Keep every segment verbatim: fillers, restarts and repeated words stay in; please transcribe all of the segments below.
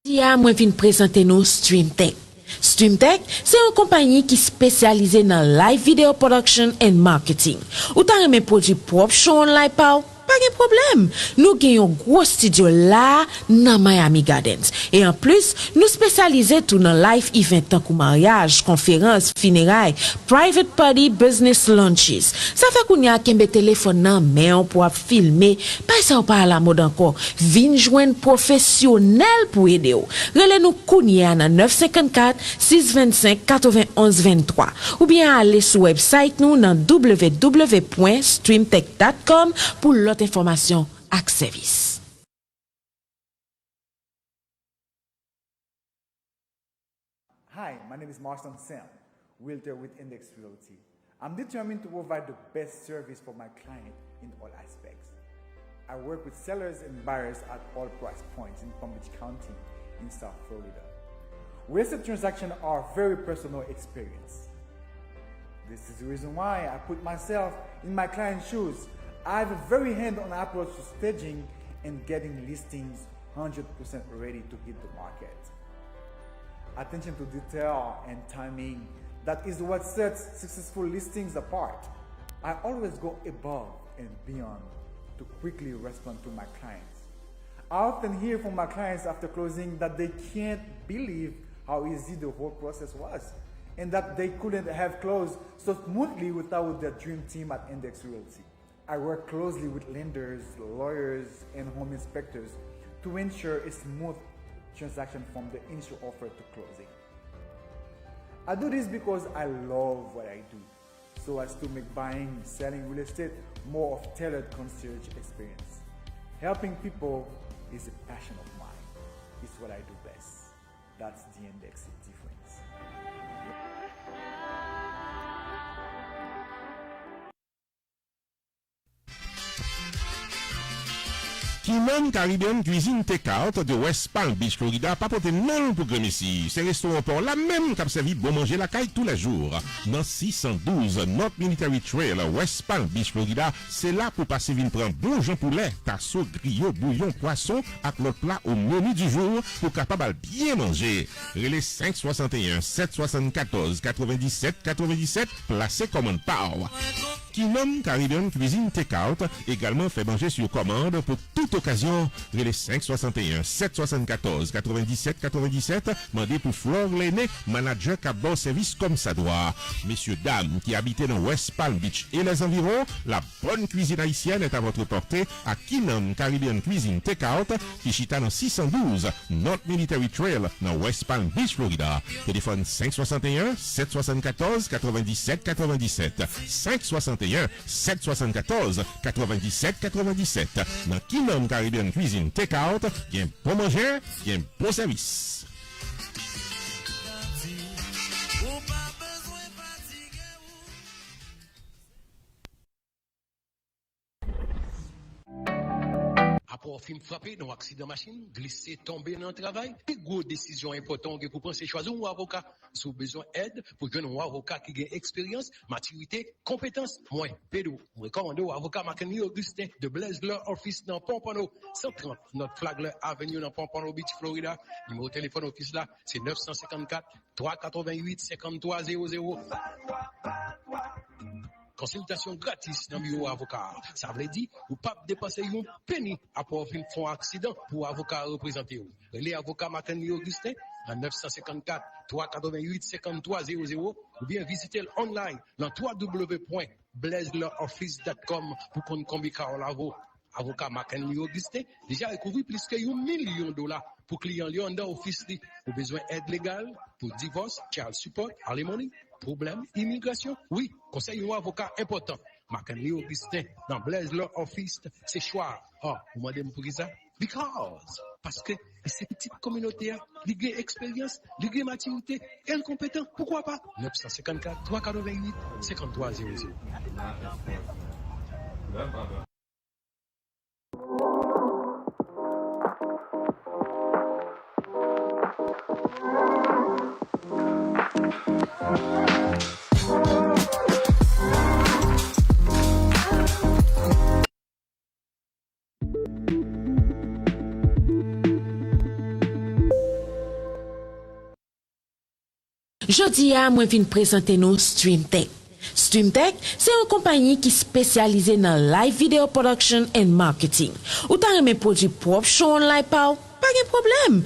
Jodi a, mwen vin prezante nou Streamtech. Streamtech se yon konpayi ki espesyalize nan live video production and marketing. Ou ta renmen pwodui pwòp show online pa w? Pa gen pwoblèm! Nou gen yon gwo estidyo la a nan Miami Gardens. E anplis, nou espesyalize tou nan live event tankou maryaj, konferans, fineray, private party, business lunches. Sa fè kounye a kenbe telefòn nan men w pou w ap filme. Bagay sa yo pa alamòd ankò. Vin jwenn pwofesyonèl pou ede w. Rele nou kounye a nan nèf senkannkat, sis vennsenk, katrevenonz venntwa, oubyen ale sou website nou nan w w w pwen streamtech dot com pou lòt enfòmasyon ak sèvis. Hi, my name is Marston Sam, realtor with Index Realty. I'm determined to provide the best service for my client in all aspects. I work with sellers and buyers at all price points in Palm Beach County, in South Florida. Real estate transactions are a very personal experience. This is the reason why I put myself in my client's shoes. I have a very hand-on approach to staging and getting listings one hundred percent ready to hit the market. Attention to detail and timing, that is what sets successful listings apart. I always go above and beyond to quickly respond to my clients. I often hear from my clients after closing that they can't believe how easy the whole process was and that they couldn't have closed so smoothly without their dream team at Index Realty. I work closely with lenders, lawyers, and home inspectors to ensure a smooth transaction from the initial offer to closing. I do this because I love what I do, so as to make buying and selling real estate more of tailored concierge experience. Helping people is a passion of mine. It's what I do best. That's the Index difference. Kinanm Caribbean Cuisine Takeout de West Palm Beach, Florida pa pote non l pou grenmesi. Se restoran pa w la menm k ap sèvi bon manje lakay toulèjou. Nan sis san douz North Military Trail, West Palm Beach, Florida, se la pou w pase vin pran bon jan poulè, taso, griyo, bouyon, pwason ak lòt pla au menu du jour pou w kapab al byen manje. Rele senk swasanteyen sèt swasannkatòz katrevenndisèt katrevenndisèt, plase kòmand pa w. Kinanm Caribbean Cuisine Takeout egalman fè manje sou kòmand pou tout okazyon. Rele senk swasanteyen sèt swasannkatòz katrevenndisèt katrevenndisèt, mande pou Flore Lene, manadjè k ap ba w sèvis kòmsadwa. Mesye dam ki abite nan West Palm Beach et les environs, la bonne cuisine haïtienne est à votre portée à Kinanm Caribbean Cuisine Takeout, ki chita nan sis san douz North Military Trail nan West Palm Beach, Florida. Telefòn senk swasanteyen sèt swasannkatòz katrevenndisèt katrevenndisèt, senk swasanteyen sèt swasannkatòz katrevenndisèt katrevenndisèt. Nan Kinanm Caribbean Cuisine Takeout, gen bon manje, gen bon sèvis. Apre w fin frape nan yon aksidan machin, glise, tonbe nan travay, pi gwo desizyon enpòtan w gen pou pran se chwazi yon avoka. Si w bezwen èd pou jwenn yon avoka ki gen eksperyans, matirite, konpetans, mwen, Pedro, m rekòmande w avoka Markenly Augustin de Blaise Law Office nan Pompano, san trant North Flagler Avenue nan Pompano Beach, Florida. Nimewo telefòn ofis la se nèf san senkannkat, twa katrevenn uit, senkanntwa zewo zewo. Konsiltasyon gratis nan biwo avoka a. Sa vle di, ou p ap depanse yon peni apre w fin fè yon aksidan pou avoka a reprezante w. Rele avoka Markenly Augustin nan nèf san senkannkat, twa katrevenn uit, senkanntwa zewo zewo oubyen vizite l online nan w w w pwen blaise law office dot com pou konn konbyen ka w la vo. Avoka Markenly Augustin deja rekouvri plis ke yon milyon dola pou kliyan li yo anndan ofis li. Ou bezwen èd legal pou divòs, child support, alimony, pwoblèm imigrasyon? Wi, konsèy yon avoka enpòtan. Markenly Augustin nan Blaise Law Office se chwa a. Ah, ou mande m poukisa? Because! Paske li se pitit kominote a, li gen eksperyans, li gen matirite, e l konpetan. Poukwa pa? Nèf san senkannkat, twa katrevenn uit, senkanntwa zewo zewo. Jodi a, mwen vin prezante nou Streamtech. Streamtech se yon konpayi ki espesyalize nan live video production and marketing. Ou ta renmen pwodui pwòp show online pa w? Pa gen pwoblèm!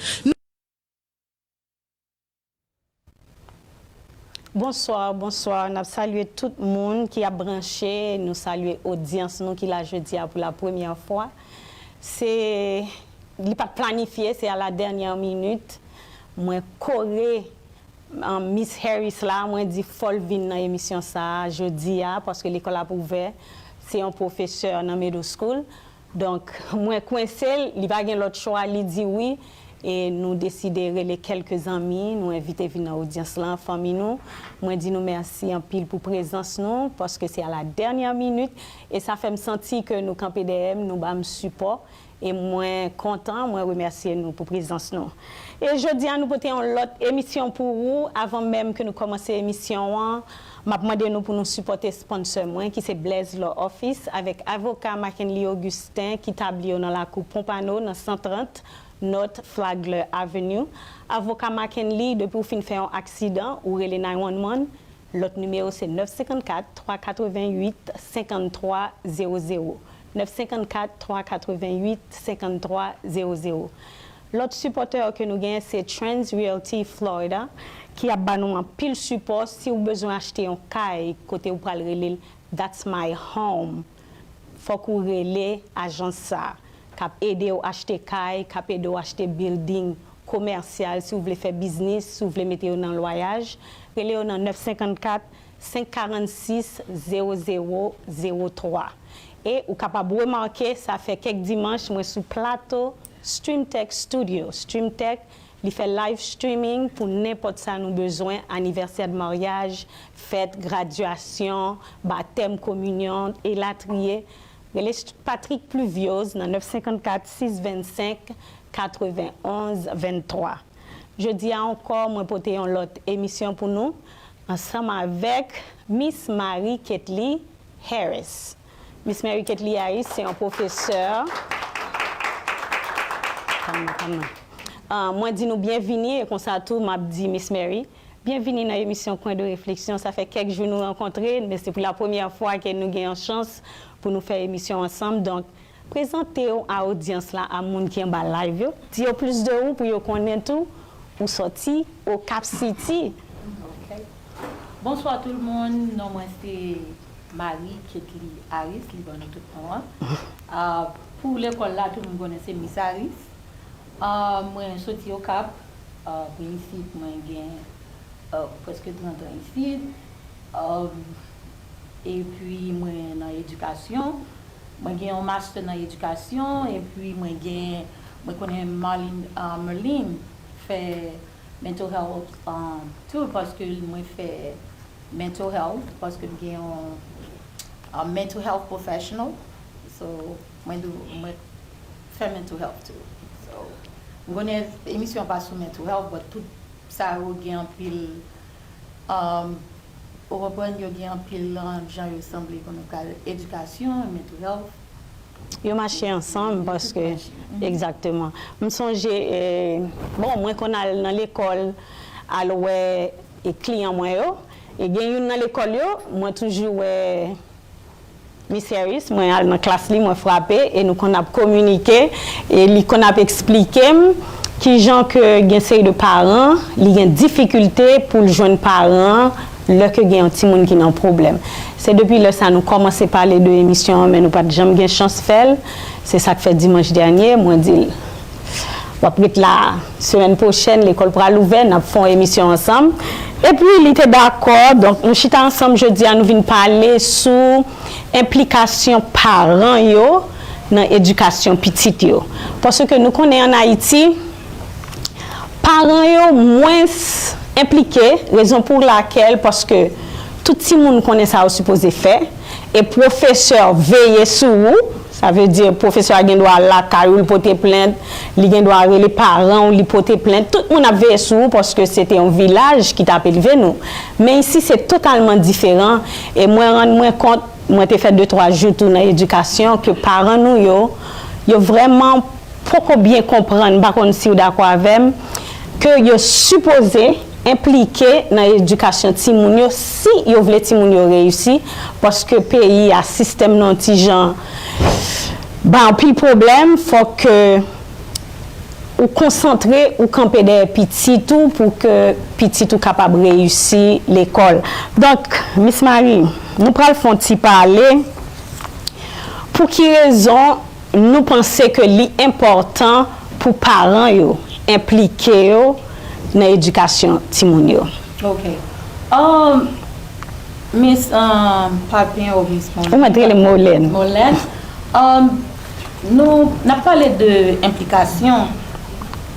Bonswa, bonswa. N ap salye tout moun ki ap branche. Nou salye odyans nou ki la jodi a pou la premyè fwa. Se, li pa t planifye, se a la dènyè minit. Mwen kore Miss Harris la, mwen di fò l vin nan emisyon sa a jodi a, paske lekòl ap ouvè. Se yon pwofesè nan middle school. Donk, mwen kwense l, li pa gen lòt chwa, li di wi. E nou deside rele kèlke zanmi, nou envite vin nan odyans lan, fanmi nou. Mwen di nou mèsi anpil pou prezans nou, paske se a la dènyè minit, e sa fè m santi ke nou kanpe dèyè m, nou ba m sipò. E mwen kontan, mwen remèsye nou pou prezans nou. E jodi a, nou pote yon lòt emisyon pou ou. Avan menm ke nou kòmanse emisyon an, m ap mande nou pou nou sipòte sponsor mwen, ki se Blaise Law Office, avèk avoka Mackenly Augustin, ki tabli yo nan lakou Pompano, nan san trant North Flagler Avenue. Avoka Mackenly, depi w fin fè yon aksidan, ou rele nine one one. Lòt nimewo se nèf senkannkat, twa katrevenn uit, senkanntwa zewo zewo. Nèf senkannkat, twa katrevenn uit, senkanntwa zewo zewo. Lòt sipòtè ke nou genyen se Trans Realty Florida, ki ap ba nou anpil sipò. Si w bezwen achte yon kay kote ou pral rele l That's My Home, fòk ou rele ajans sa a, k ap ede w achte kay, k ap ede w achte building komèsyal, si w vle fè biznis, si w vle mete yo nan lwayaj, rele yo nan nèf senkannkat, senk karannsis, zewo zewo zewo twa. E ou kapab remake, sa fè kèk dimanch, mwen sou plato Streamtech Studio. Streamtech, li fè live streaming pou nenpòt sa nou bezwen, anivèsè de maryaj, fèt, gradyasyon, batèm, kominyon, elatriye. Rele Patrick Pluviose nan nèf senkannkat, sis vennsenk, katrevenn onz, venntwa. Jodi a ankò, mwen pote yon lòt emisyon pou nou, ansanm avèk Miss Marie Ketly Harris. Miss Mary Ketly Harris se yon pwofesè. Kalme, kalme. Ah, mwen di nou byenvini, e konsa tou, m ap di Miss Mary, byenvini nan emisyon Coin de Réflexion. Sa fè kèk jou nou rankontre, men se pou la premyè fwa ke nou gen yon chans pou nou fè emisyon ansanm. Donk, prezante w a odyans la, a moun ki anba live yo. Di yo plis de ou pou yo konnen tou ou sòti Okap City. Ok. Bonswa tout moun, non mwen se Marie Ketly Harris, li ban nou tout non an. Ah, pou lekòl la, tout moun konnen se Miss Harris. Ah, mwen soti Okap, ah, pou isit mwen gen ah, prèske trant an isit. Ah, epi mwen nan edikasyon. Mwen gen yon master nan edikasyon, epi mwen gen, mwen konnen Marlene, ah, Merlin fè mental health, ah, tou, paske mwen fè mental health, paske m gen yon, ah, mental health professional. So, mwen dou, mwen fè mental health tou. So, m konnen emisyon an pa sou mental health, but tout sa yo gen anpil, um, ou konprann, yo gen anpil, um, jan yo sanble, konnen ka edikasyon, mental health. Yo mache ansanm paske, egzakteman. M sonje, eh, bon, mwen konn al nan lekòl, al wè, eh, kliyan mwen yo. E gen youn nan lekòl yo, mwen toujou wè Miss Harris, mwen al nan klas li, mwen frape, e nou konn ap kominike, e li konn ap eksplike m kijan ke gen seri de paran, li gen difikilte pou l jwenn paran lè ke gen yon timoun ki nan pwoblèm. Se depi lè sa nou kòmanse pale de emisyon an, men nou pa t janm gen chans fè l. Se sa k fè dimanch dènye, mwen di l, w ap ret la semèn pwochèn, lekòl pral ouvè, n ap fè yon emisyon ansanm. Epi li te dakò, donk nou chita ansanm jodi a, nou vin pale sou enplikasyon paran yo nan edikasyon pitit yo. Paske nou konnen ann Ayiti, paran yo mwens enplike, rezon pou lakèl, paske tout timoun konnen sa yo sipoze fè, e pwofesè veye sou ou, sa vle di pwofesè a gen dwa al lakay ou, li pote plent, li gen dwa rele paran ou, li pote plent, tout moun ap veye sou ou, paske se te yon vilaj ki t ap elve nou. Men isi, se totalman diferan, e mwen rann mwen kont, mwen te fè de twa jou tou nan edikasyon, ke paran nou yo, yo vrèman poko byen konprann, m pa konn si w dakò avè m, ke yo sipoze enplike nan edikasyon timoun yo si yo vle timoun yo reyisi, paske peyi a, sistèm nan yon ti jan ba anpil pwoblèm, fòk ke ou konsantre, ou kanpe dèyè pitit ou pou ke pitit ou kapab reyisi lekòl. Donk, Miss Marie, nou pral fè yon ti pale. Pou ki rezon nou panse ke li enpòtan pou paran yo enplike yo nan edikasyon timoun yo? Ok. Um, Miss um, Papin ou Miss Molène? Ou mèt rele Molène. Molène. Um, nou n ap pale de enplikasyon.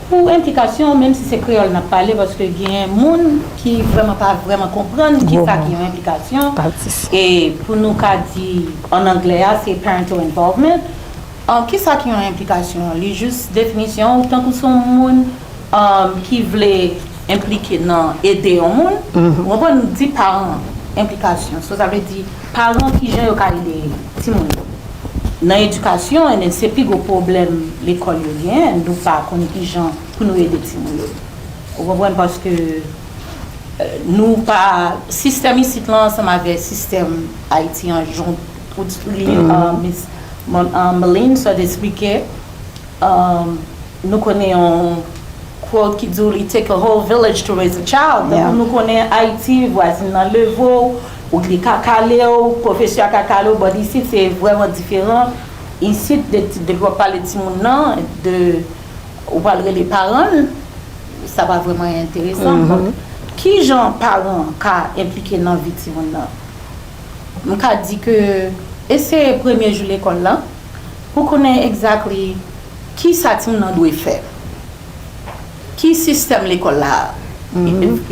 Pou enplikasyon, menm si se kreyòl n ap pale, paske gen moun ki vrèman pa vrèman konprann kisa ki yon enplikasyon. E pou nou ka di an anglè a, se parental involvement. An, kisa ki yon enplikasyon? Li jis definisyon ou tankou se yon moun um, ki vle enplike nan ede yon moun. Ou konprann, nou di paran enplikasyon. So, sa vle di paran kijan yo ka ede timoun yo. Nan edikasyon, and then se pi gwo pwoblèm lekòl yo genyen, nou pa konn kijan pou nou ede timoun yo. Ou konprann, paske nou pa, sistèm isit lan ansanm avè sistèm Ayiti an, jan ou di Miss Melin sot eksplike, nou konnen yon quote ki di it take a whole village to raise a child. Donk nou konnen Ayiti, vwazin nan leve w, ou li ka kale w, pwofesè a ka kale w, but isit se vrèman diferan. Isit, depi w ap pale timoun nan, de ou pral rele paran l, sa pa vrèman enteresan. Donk, kijan paran ka enplike nan vi timoun nan? M ka di ke eseye premye jou lekòl la pou konnen exactly kisa timoun nan dwe fè. Ki sistèm lekòl la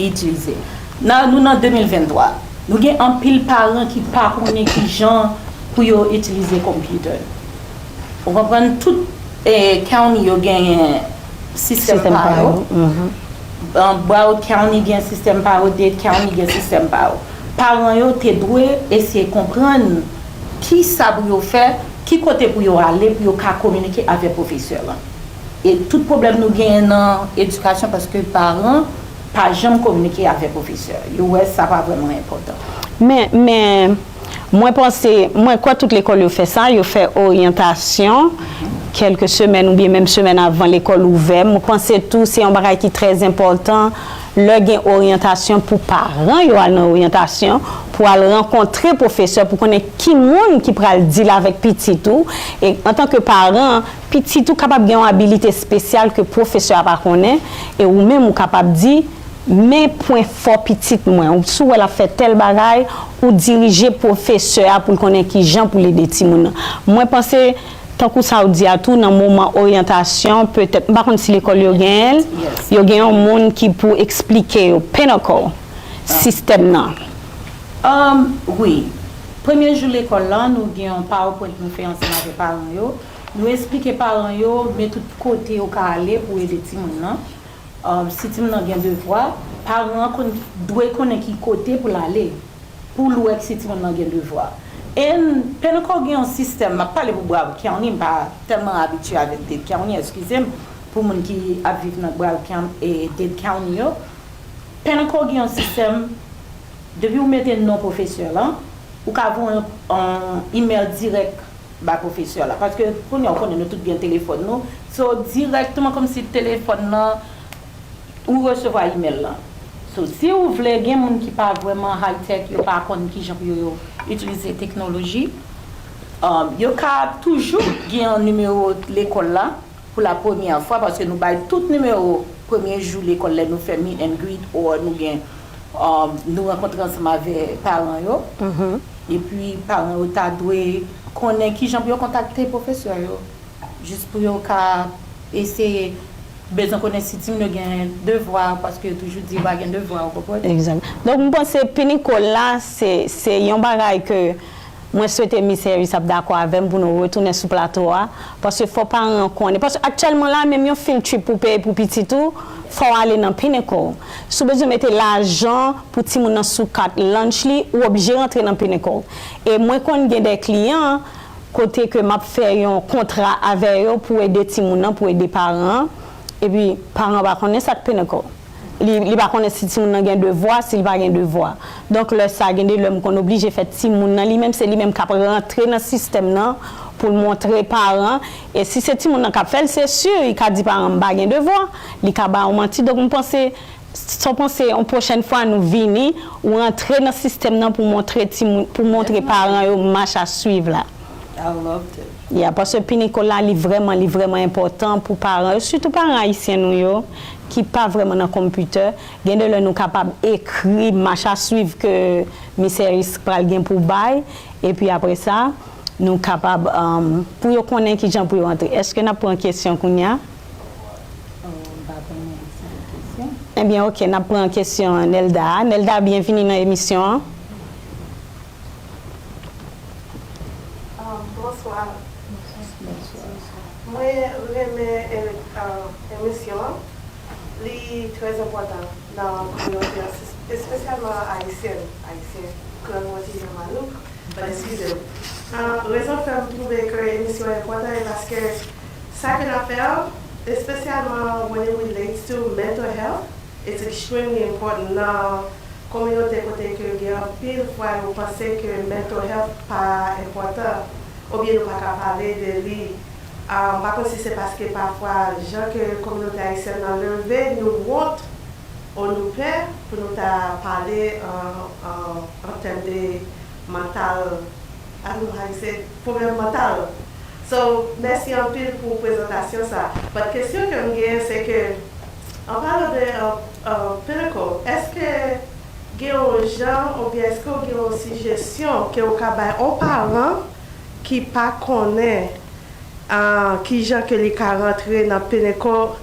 itilize? Nan, nou nan de mil venntwa, nou gen anpil paran ki pa konnen kijan pou yo itilize computer. Ou konprann, tout eh, county yo genyen sistèm pa yo. Broward County gen sistèm pa yo, Dade County gen sistèm pa yo. Paran yo te dwe eseye konprann kisa pou yo fè, ki kote pou yo ale pou yo ka kominike avèk pwofesè lan. E tout pwoblèm nou genyen nan edikasyon paske paran pa janm kominike avèk pwofesè. Yo wè sa pa vrèman enpòtan. Men, men, mwen panse, mwen kwè tout lekòl yo fè sa, yo fè oryantasyon kèlke semèn oubyen menm semèn avan lekòl ouvè. Mwen panse tou se yon bagay ki trè enpòtan lè gen oryantasyon pou paran yo al nan oryantasyon, pou al rankontre pwofesè, pou konnen ki moun ki pral deal avèk pitit ou. E antanke paran, pitit ou kapab gen yon abilite espesyal ke pwofesè a pa konnen, e ou menm ou kapab di, men pwen fò pitit mwen, ou si w wè l ap fè tèl bagay, ou dirije pwofesè a pou l konnen kijan pou l ede timoun nan. Mwen panse, tankou sa w di a tou, nan moman oryantasyon, petèt, m pa konn si lekòl yo genyen l, yo gen yon moun ki pou eksplike yo, Pinnacle, sistèm nan. Wi. Premye jou lekòl la, nou gen yon PowerPoint nou fè ansanm avèk paran yo. Nou esplike paran yo men tout kote yo ka ale pou ede timoun nan. Si timoun nan gen devwa, paran an dwe konnen ki kote pou l ale pou l wè si timoun nan gen devwa. And Pinnacle gen yon sistèm, m ap pale pou Broward County, m pa tèlman abitye avèk Dade County, eskize m, pou moun ki ap viv nan Broward County e Dade County yo. Pinnacle gen yon sistèm, depi ou mete non pwofesè lan, ou ka voye yon email dirèk ba pwofesè la. Paske kounye a ou konnen nou tout gen telefòn nou. So, dirèkteman kòmsi telefòn nan, ou resevwa email lan. So, si ou vle, gen moun ki pa vrèman high tech, yo pa konn kijan pou yo, yo itilize teknoloji, um, yo ka toujou gen yon nimewo lekòl la pou la premyè fwa, paske nou bay tout nimewo premye jou lekòl lè nou fè meet and greet or nou gen, um, nou rankontre ansanm avè paran yo. Epi paran yo ta dwe konnen kijan pou yo kontakte pwofesè yo, jis pou yo ka eseye bezwen konnen si timoun yo gen devwa, paske yo toujou di yo pa gen devwa, ou konprann? Egzak. Donk, m panse Pinnacle la, se, se yon bagay ke mwen swete Miss Harris ap dakò avè m pou nou retounen sou plato a, paske fò paran an konnen. Paske aktyèlman la, menm yon field trip pou peye pou pitit ou, fò w ale nan Pinnacle. Si w bezwen mete lajan pou timoun nan sou kat lunch li, ou oblije rantre nan Pinnacle. E mwen konn gen de kliyan kote ke m ap fè yon kontra avè yo pou ede timoun nan, pou ede paran an, epi paran an pa konnen sa k Pinnacle. li, li pa konnen si timoun nan gen devwa, si li pa gen devwa. Donk, lè sa, gen de lè m konn oblije fè timoun nan, li menm, se li menm k ap rantre nan sistèm nan pou l montre paran. E si se timoun nan k ap fè l, se si, li ka di paran m pa gen devwa, li ka ba yon manti. Donk, m panse, sa w panse, yon pwochèn fwa nou vini, ou rantre nan sistèm nan pou montre timoun, pou montre paran yo mach a swiv la. I loved it. Yeah, paske Pinnacle la, li vrèman, li vrèman enpòtan pou paran yo, sitou paran ayisyen nou yo, ki pa vrèman nan konpitè. Gen de lè nou kapab ekri mach a swiv ke Miss Harris pral gen pou bay, epi apre sa, nou kapab, um, pou yo konnen kijan pou yo antre. Èske n ap pran kesyon kounye a? Oh, m pa konnen si gen kesyon. Ebyen, oke, n ap pran kesyon Nelda a. Nelda, byenvini nan emisyon an. Um, bonswa. Bonswa. Mwen renmen e-, um, emisyon an. Li trè enpòtan nan kominote an, espesyalman ayisyèn, ayisyen, krè mwen ti jan malouk, but eskize m. Ah, rezon k fè m twouve ke emisyon an enpòtan e paske sa ke n ap fè an, espesyalman when it relates to mental health, it's extremely important nan kominote kote ke gen anpil fwa yo panse ke mental health pa enpòtan, oubyen nou pa ka pale de li. Ah, m pa konn si se paske pafwa jan ke kominote ayisyèn nan leve, nou wont, o nou pè pou nou ta pale an, an, an tèm de mantal, I don't know how you say, pwoblèm mantal. So, mèsi anpil pou prezantasyon sa. But kesyon ke m genyen, se ke, an palan de, uh, uh, Pinnacle, èske gen yon jan, oubyen èske w gen yon sijesyon ke w ka bay yon paran ki pa konnen, ah, kijan ke li ka rantre nan Pinnacle?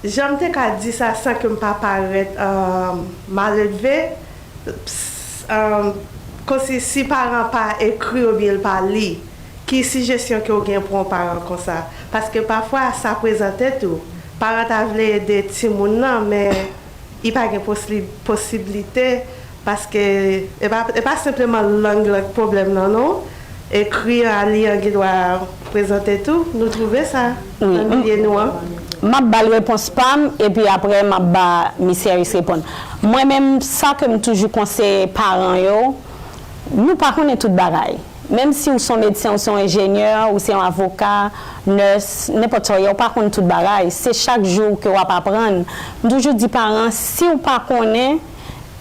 Jan m te ka di sa san ke m pa parèt, ah, maledve, s-, ah, kòmsi si paran pa ekri oubyen l pa li, ki sijesyon ke w gen pou yon paran konsa? Paske pafwa sa prezante tou. Paran ta vle ede timoun nan, men li pa gen posli-, posiblite, paske e pa, e pa senpleman lang lan k pwoblèm nan, non. Ekri an, li an gendwa prezante tou. Nou twouve sa nan milye nou an. M ap ba l repons pa m, epi apre m ap ba Miss Harris reponn. Mwen menm, sa ke m toujou konseye paran yo, nou pa konnen tout bagay. Menm si w se yon medsen, w se yon enjenyè, w se yon avoka, nès, nenpòt sa w ye, w pa konn tout bagay. Se chak jou ke w ap aprann. M toujou di paran, si w pa konnen,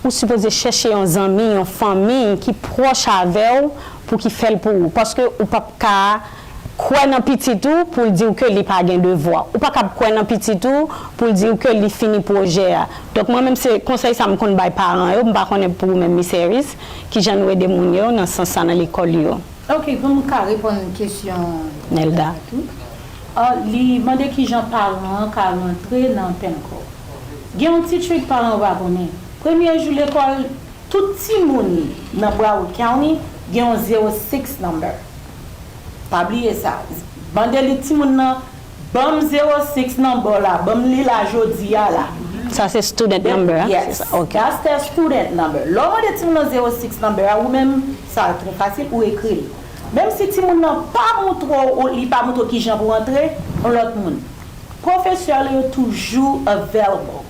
ou sipoze chèche yon zanmi, yon fanmi ki pwòch avè w pou ki fè l pou ou. Paske ou p ap ka kwè nan pitit ou pou l di w ke li pa gen devwa. Ou pa kab kwè nan pitit ou pou l di w ke li fini pwojè a. Donk, mwen menm, se konsèy sa m konn bay paran yo, m pa konnen pou ou menm, Miss Harris, kijan nou ede moun yo nan sans sa nan lekòl yo. Ok, pou m ka reponn kesyon Nelda tou. Ah, li mande kijan paran an ka rantre nan Pinnacle. Gen yon ti trik paran yo pa konnen. Premye jou lekòl, tout timoun nan Broward County gen yon zero six number. Pa bliye sa. Mande li, "Timoun nan, ban m zero six number la, ban m li la jodi a la." Sa se student number, hein? Yes. Ok. That's the student number. Lè w mande timoun nan zero six number a, ou menm, sa trè fasil, ou ekri l. Menm si timoun nan pa montre w, li pa montre w kijan pou antre, yon lòt moun. Pwofesè yo toujou available.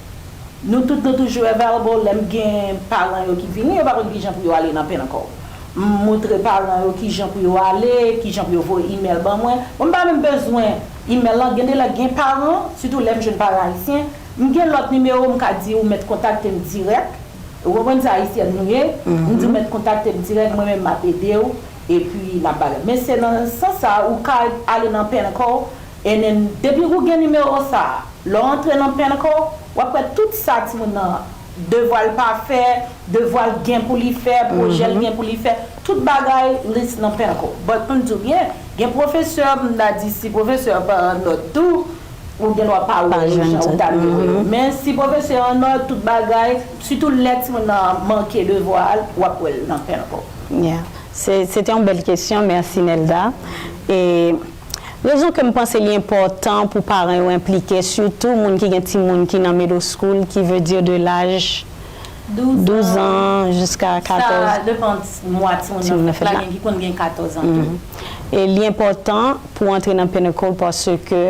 Nou tout nou toujou available. Lè m gen paran yo ki vini, yo pa konn kijan pou yo ale nan Pinnacle. M montre paran yo kijan pou yo ale, kijan pou yo voye email ban mwen. Mwen m pa menm bezwen email lan, gen de lè gen paran, sitou lè m jwenn paran ayisyen, m gen lòt nimewo, m ka di ou mèt kontakte m dirèk. Ou konprann se ayisyèn nou ye, m di ou mèt kontakte m dirèk, mwen menm m ap ede w, epi n ap bagay. Men se nan sans sa ou ka ale nan Pinnacle, and then depi ou gen nimewo sa, lè w antre nan Pinnacle, w ap wè tout sa timoun nan, devwa l pa fè, devwa l gen pou li fè, pwojè l gen pou li fè, tout bagay lis nan Pinnacle. But pou m di w byen, gen pwofesè, m ta di si pwofesè pa an nòt tou, ou gen dwa pa wè yo jan ou ta dwe wè yo. Men si pwofesè an nòt, tout bagay, sitou lè timoun nan manke devwa l, w ap wè l nan Pinnacle. Yeah. Se, se te yon bèl kesyon, mèsi Nelda. E rezon ke m panse li enpòtan pou paran yo enplike, sitou moun ki gen timoun ki nan middle school, ki vle di de laj douz an jiska katòz. Sa depann mwa timoun nan fèt la, gen ki konn gen katòz an tou. E li enpòtan pou antre nan Pinnacle paske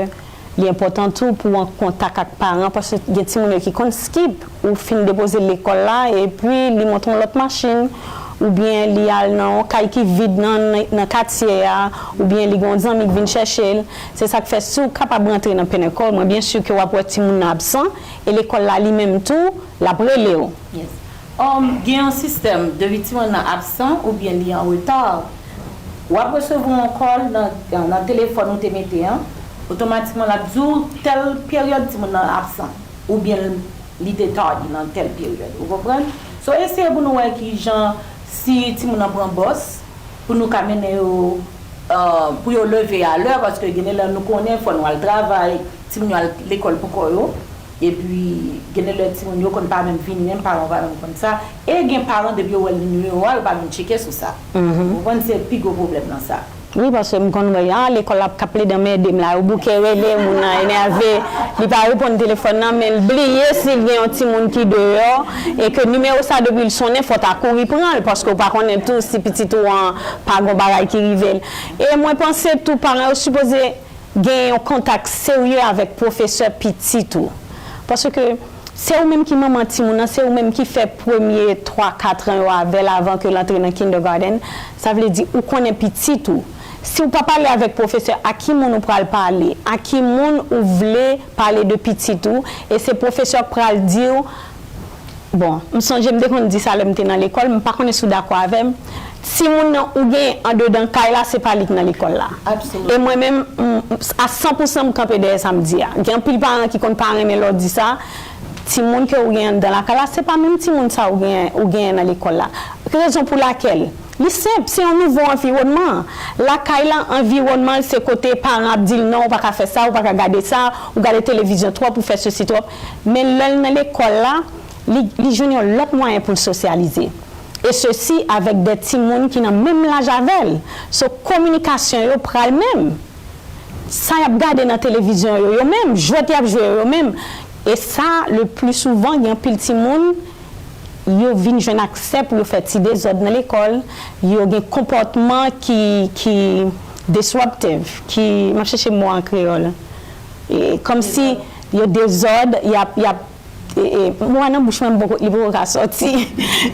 Li enpòtan tou pou w an kontak ak paran, paske gen timoun yo ki konn skip, ou fin depoze l lekòl la, epi li monte yon lòt machin, oubyen li al nan yon kay ki vid nan, nan, nan katye a, oubyen li gen yon zanmi ki vin chèche l. Se sa k fè, si w kapab rantre nan Pinnacle, mwen byen si ke w ap wè timoun nan absan, e lekòl la li menm tou, l ap rele w. Yes. Um, gen yon sistèm, depi timoun nan absan oubyen li an reta, w ap resevwa yon call nan, nan telefòn ou te mete an, otomatikman l ap di w tèl peryòd timoun nan absan, oubyen li te tardy nan tèl peryòd. Ou konprann? So, eseye pou nou wè ki jan, si timoun nan pran bòs, pou nou ka mennen yo, uh, pou yo leve alè, paske gen de lè nou konnen fò nou al travay, timoun yo al lekòl pou kò yo, epi gen de lè timoun yo konn pa menm vini, menm paran yo pa menm konn sa, e gen paran depi yo wè nimewo a, yo pa vin tcheke sou sa. Ou konprann, se pi gwo pwoblèm nan sa. Wi, paske m konn wè, ah, lekòl la k ap plede anmède m la, yo bouke rele, moun nan enève, li pa reponn telefòn nan, men l bliye si l gen yon timoun ki deyò, e ke nimewo sa depi l sonnen, fò w ta kouri pran l, paske w pa konnen tou si pitit ou an pa gen yon bagay ki rive l. E mwen panse tou paran yo sipoze gen yon kontak serye avèk pwofesè pitit ou. Paske se ou menm ki manman timoun nan, se ou menm ki fè premye twa, kat an yo avè l avan ke l antre nan kindergarten. Sa vle di ou konnen pitit ou. Si w pa pale avèk pwofesè, a ki moun ou pral pale? A ki moun ou vle pale de pitit ou? E se pwofesè k pral di w, bon, m sonje m te konn di sa lè m te nan lekòl, m pa konnen si w dakò avè m, timoun nan ou gen anndedan kay la, se pa li k nan lekòl la. E mwen menm, m, a san pou san m kanpe dèyè sa m di a. Gen anpil paran ki konn pa renmen lè w di sa, timoun ke ou gen anndan lakay la, se pa menm timoun sa ou gen, ou genyen nan lekòl la. Rezon pou lakèl, li senp, se yon nouvo anviwònman. Lakay la, anviwònman l, se kote paran ap di l non, ou pa ka fè sa, ou pa ka gade sa, ou gade televizyon twòp, ou fè sesi twòp. Men lè l nan lekòl la, li, li jwenn yon lòt mwayen pou l sosyalize. E sesi avèk de timoun ki nan menm laj avè l. So, kominikasyon yo pral menm. Sa y ap gade nan televizyon yo, yo menm, jwèt y ap jwe yo, yo menm. E sa, le pli souvan, gen anpil timoun, yo vin jwenn aksè pou yo fè ti dezòd nan lekòl, yo gen konpòtman ki, ki disruptive, ki, m ap chèche mo an kreyòl. E, kòmsi yo dezòd, y ap, y ap, e, e, mo a nan bouch mwen, m poko, li poko ka sòti.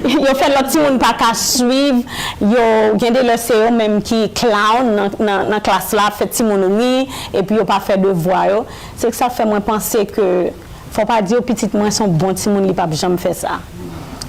Yo fè lòt timoun pa ka swiv, yo, gen de lè se yo menm ki clown nan, nan, nan klas la, ap fè timoun ri, epi yo pa fè devwa yo. Se sa k fè mwen panse ke fò w pa di yo pitit mwen se yon bon timoun, li p ap janm fè sa.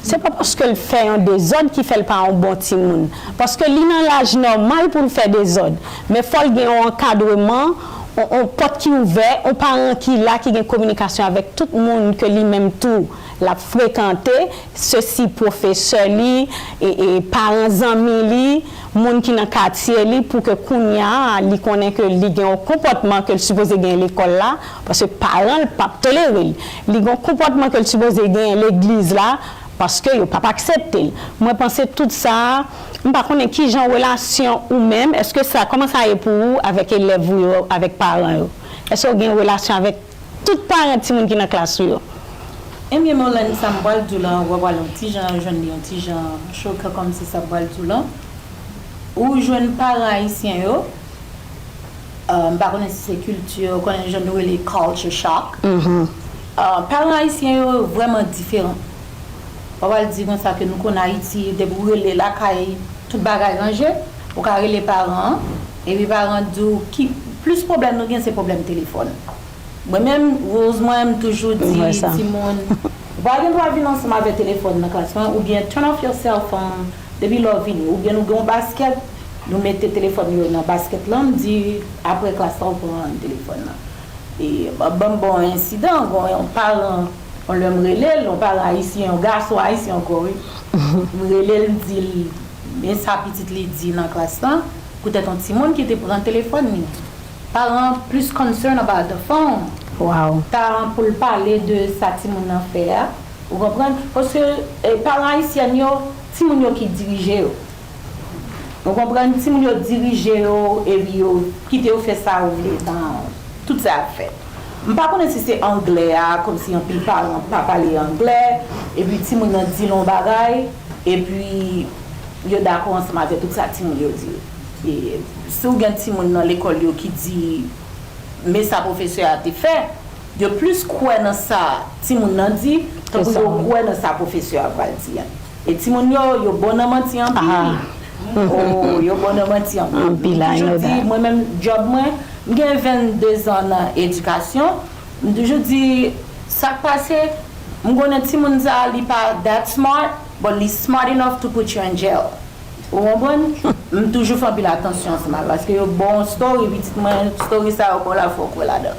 Se pa paske l fè yon dezòd ki fè l pa yon bon timoun. Paske li nan laj nòmal pou l fè dezòd. Men fò l gen yon ankadreman, yon, yon pòt ki ouvè, yon paran ki la, ki gen kominikasyon avèk tout moun ke li menm tou l ap frekante, sesi pwofesè li, e, e paran zanmi li, moun ki nan katye li, pou ke kounye a, li konnen ke li gen yon konpòtman ke l sipoze gen lekòl la, paske paran l p ap tolere l. Li gen yon konpòtman ke l sipoze gen legliz la, paske yo p ap aksepte l. Mwen panse tout sa a, m pa konnen kijan relasyon ou menm, èske sa, kòman sa ye pou ou avèk elèv ou yo, avèk paran yo? Èske w gen relasyon avèk tout paran timoun ki nan klas ou yo? Ebyen, Merlène, sa m pral di w la, w pral yon ti jan jwenn li yon ti jan chokan kòmsi sa m pral di w la. Ou jwenn paran ayisyen yo, euh, m pa konnen si se kilti, ou konnen jan nou rele culture shock. Euh, paran ayisyen yo vrèman diferan. Ou pral di konsa ke nou konn Ayiti, depi w rele lakay, tout bagay ranje, ou ka rele paran an, epi paran an di w ki plis pwoblèm nou gen, se pwoblèm telefòn. Mwen menm, Rose, mwen, m toujou di timoun, ou pa gen dwa vin ansanm avèk telefòn nan klas mwen, oubyen turn off your cell phone depi lè w vini, oubyen nou gen yon basket, nou mete telefòn yo nan basket lan, m di, apre klas la, ou pran telefòn nan. E, ban m ba w yon ensidan, gen yon paran, yon lè m rele l, yon paran ayisyen, yon gason ayisyen ankò, wi. M rele l, m di l, men sa pitit li di nan klas lan, poutèt yon timoun ki te pran telefòn li. Paran an plis concern about the phone. Wow. Paran pou l pale de sa timoun nan fè a. Ou konprann? Paske, eh, paran ayisyèn yo, timoun yo ki dirije yo. Ou konprann? Timoun yo dirije yo, epi yo kite yo fè sa yo vle nan tout sa y ap fè. M pa konnen si se anglè a, kòmsi anpil paran pa pale anglè, epi timoun nan di l yon bagay, epi yo dakò ansanm avè tout sa timoun yo di. E si w gen timoun nan lekòl yo ki di, Men sa pwofesè a te fè, yo plis kwè nan sa timoun nan di, tankou yo kwè nan sa pwofesè a pral di an. E timoun yo, yo bon nan manti anpil. Oh, yo bon nan manti anpil. Anpil, I know that. Mwen menm, djòb mwen, m gen vennde zan nan edikasyon. M toujou di, sa k pase, m konnen timoun sa, li pa that smart, but li smart enough to put you in jail. Ou konprann? M toujou fè anpil atansyon ansanm avè, paske yo bon story, pitit mwen, story sa yo bon la fò kwè ladan.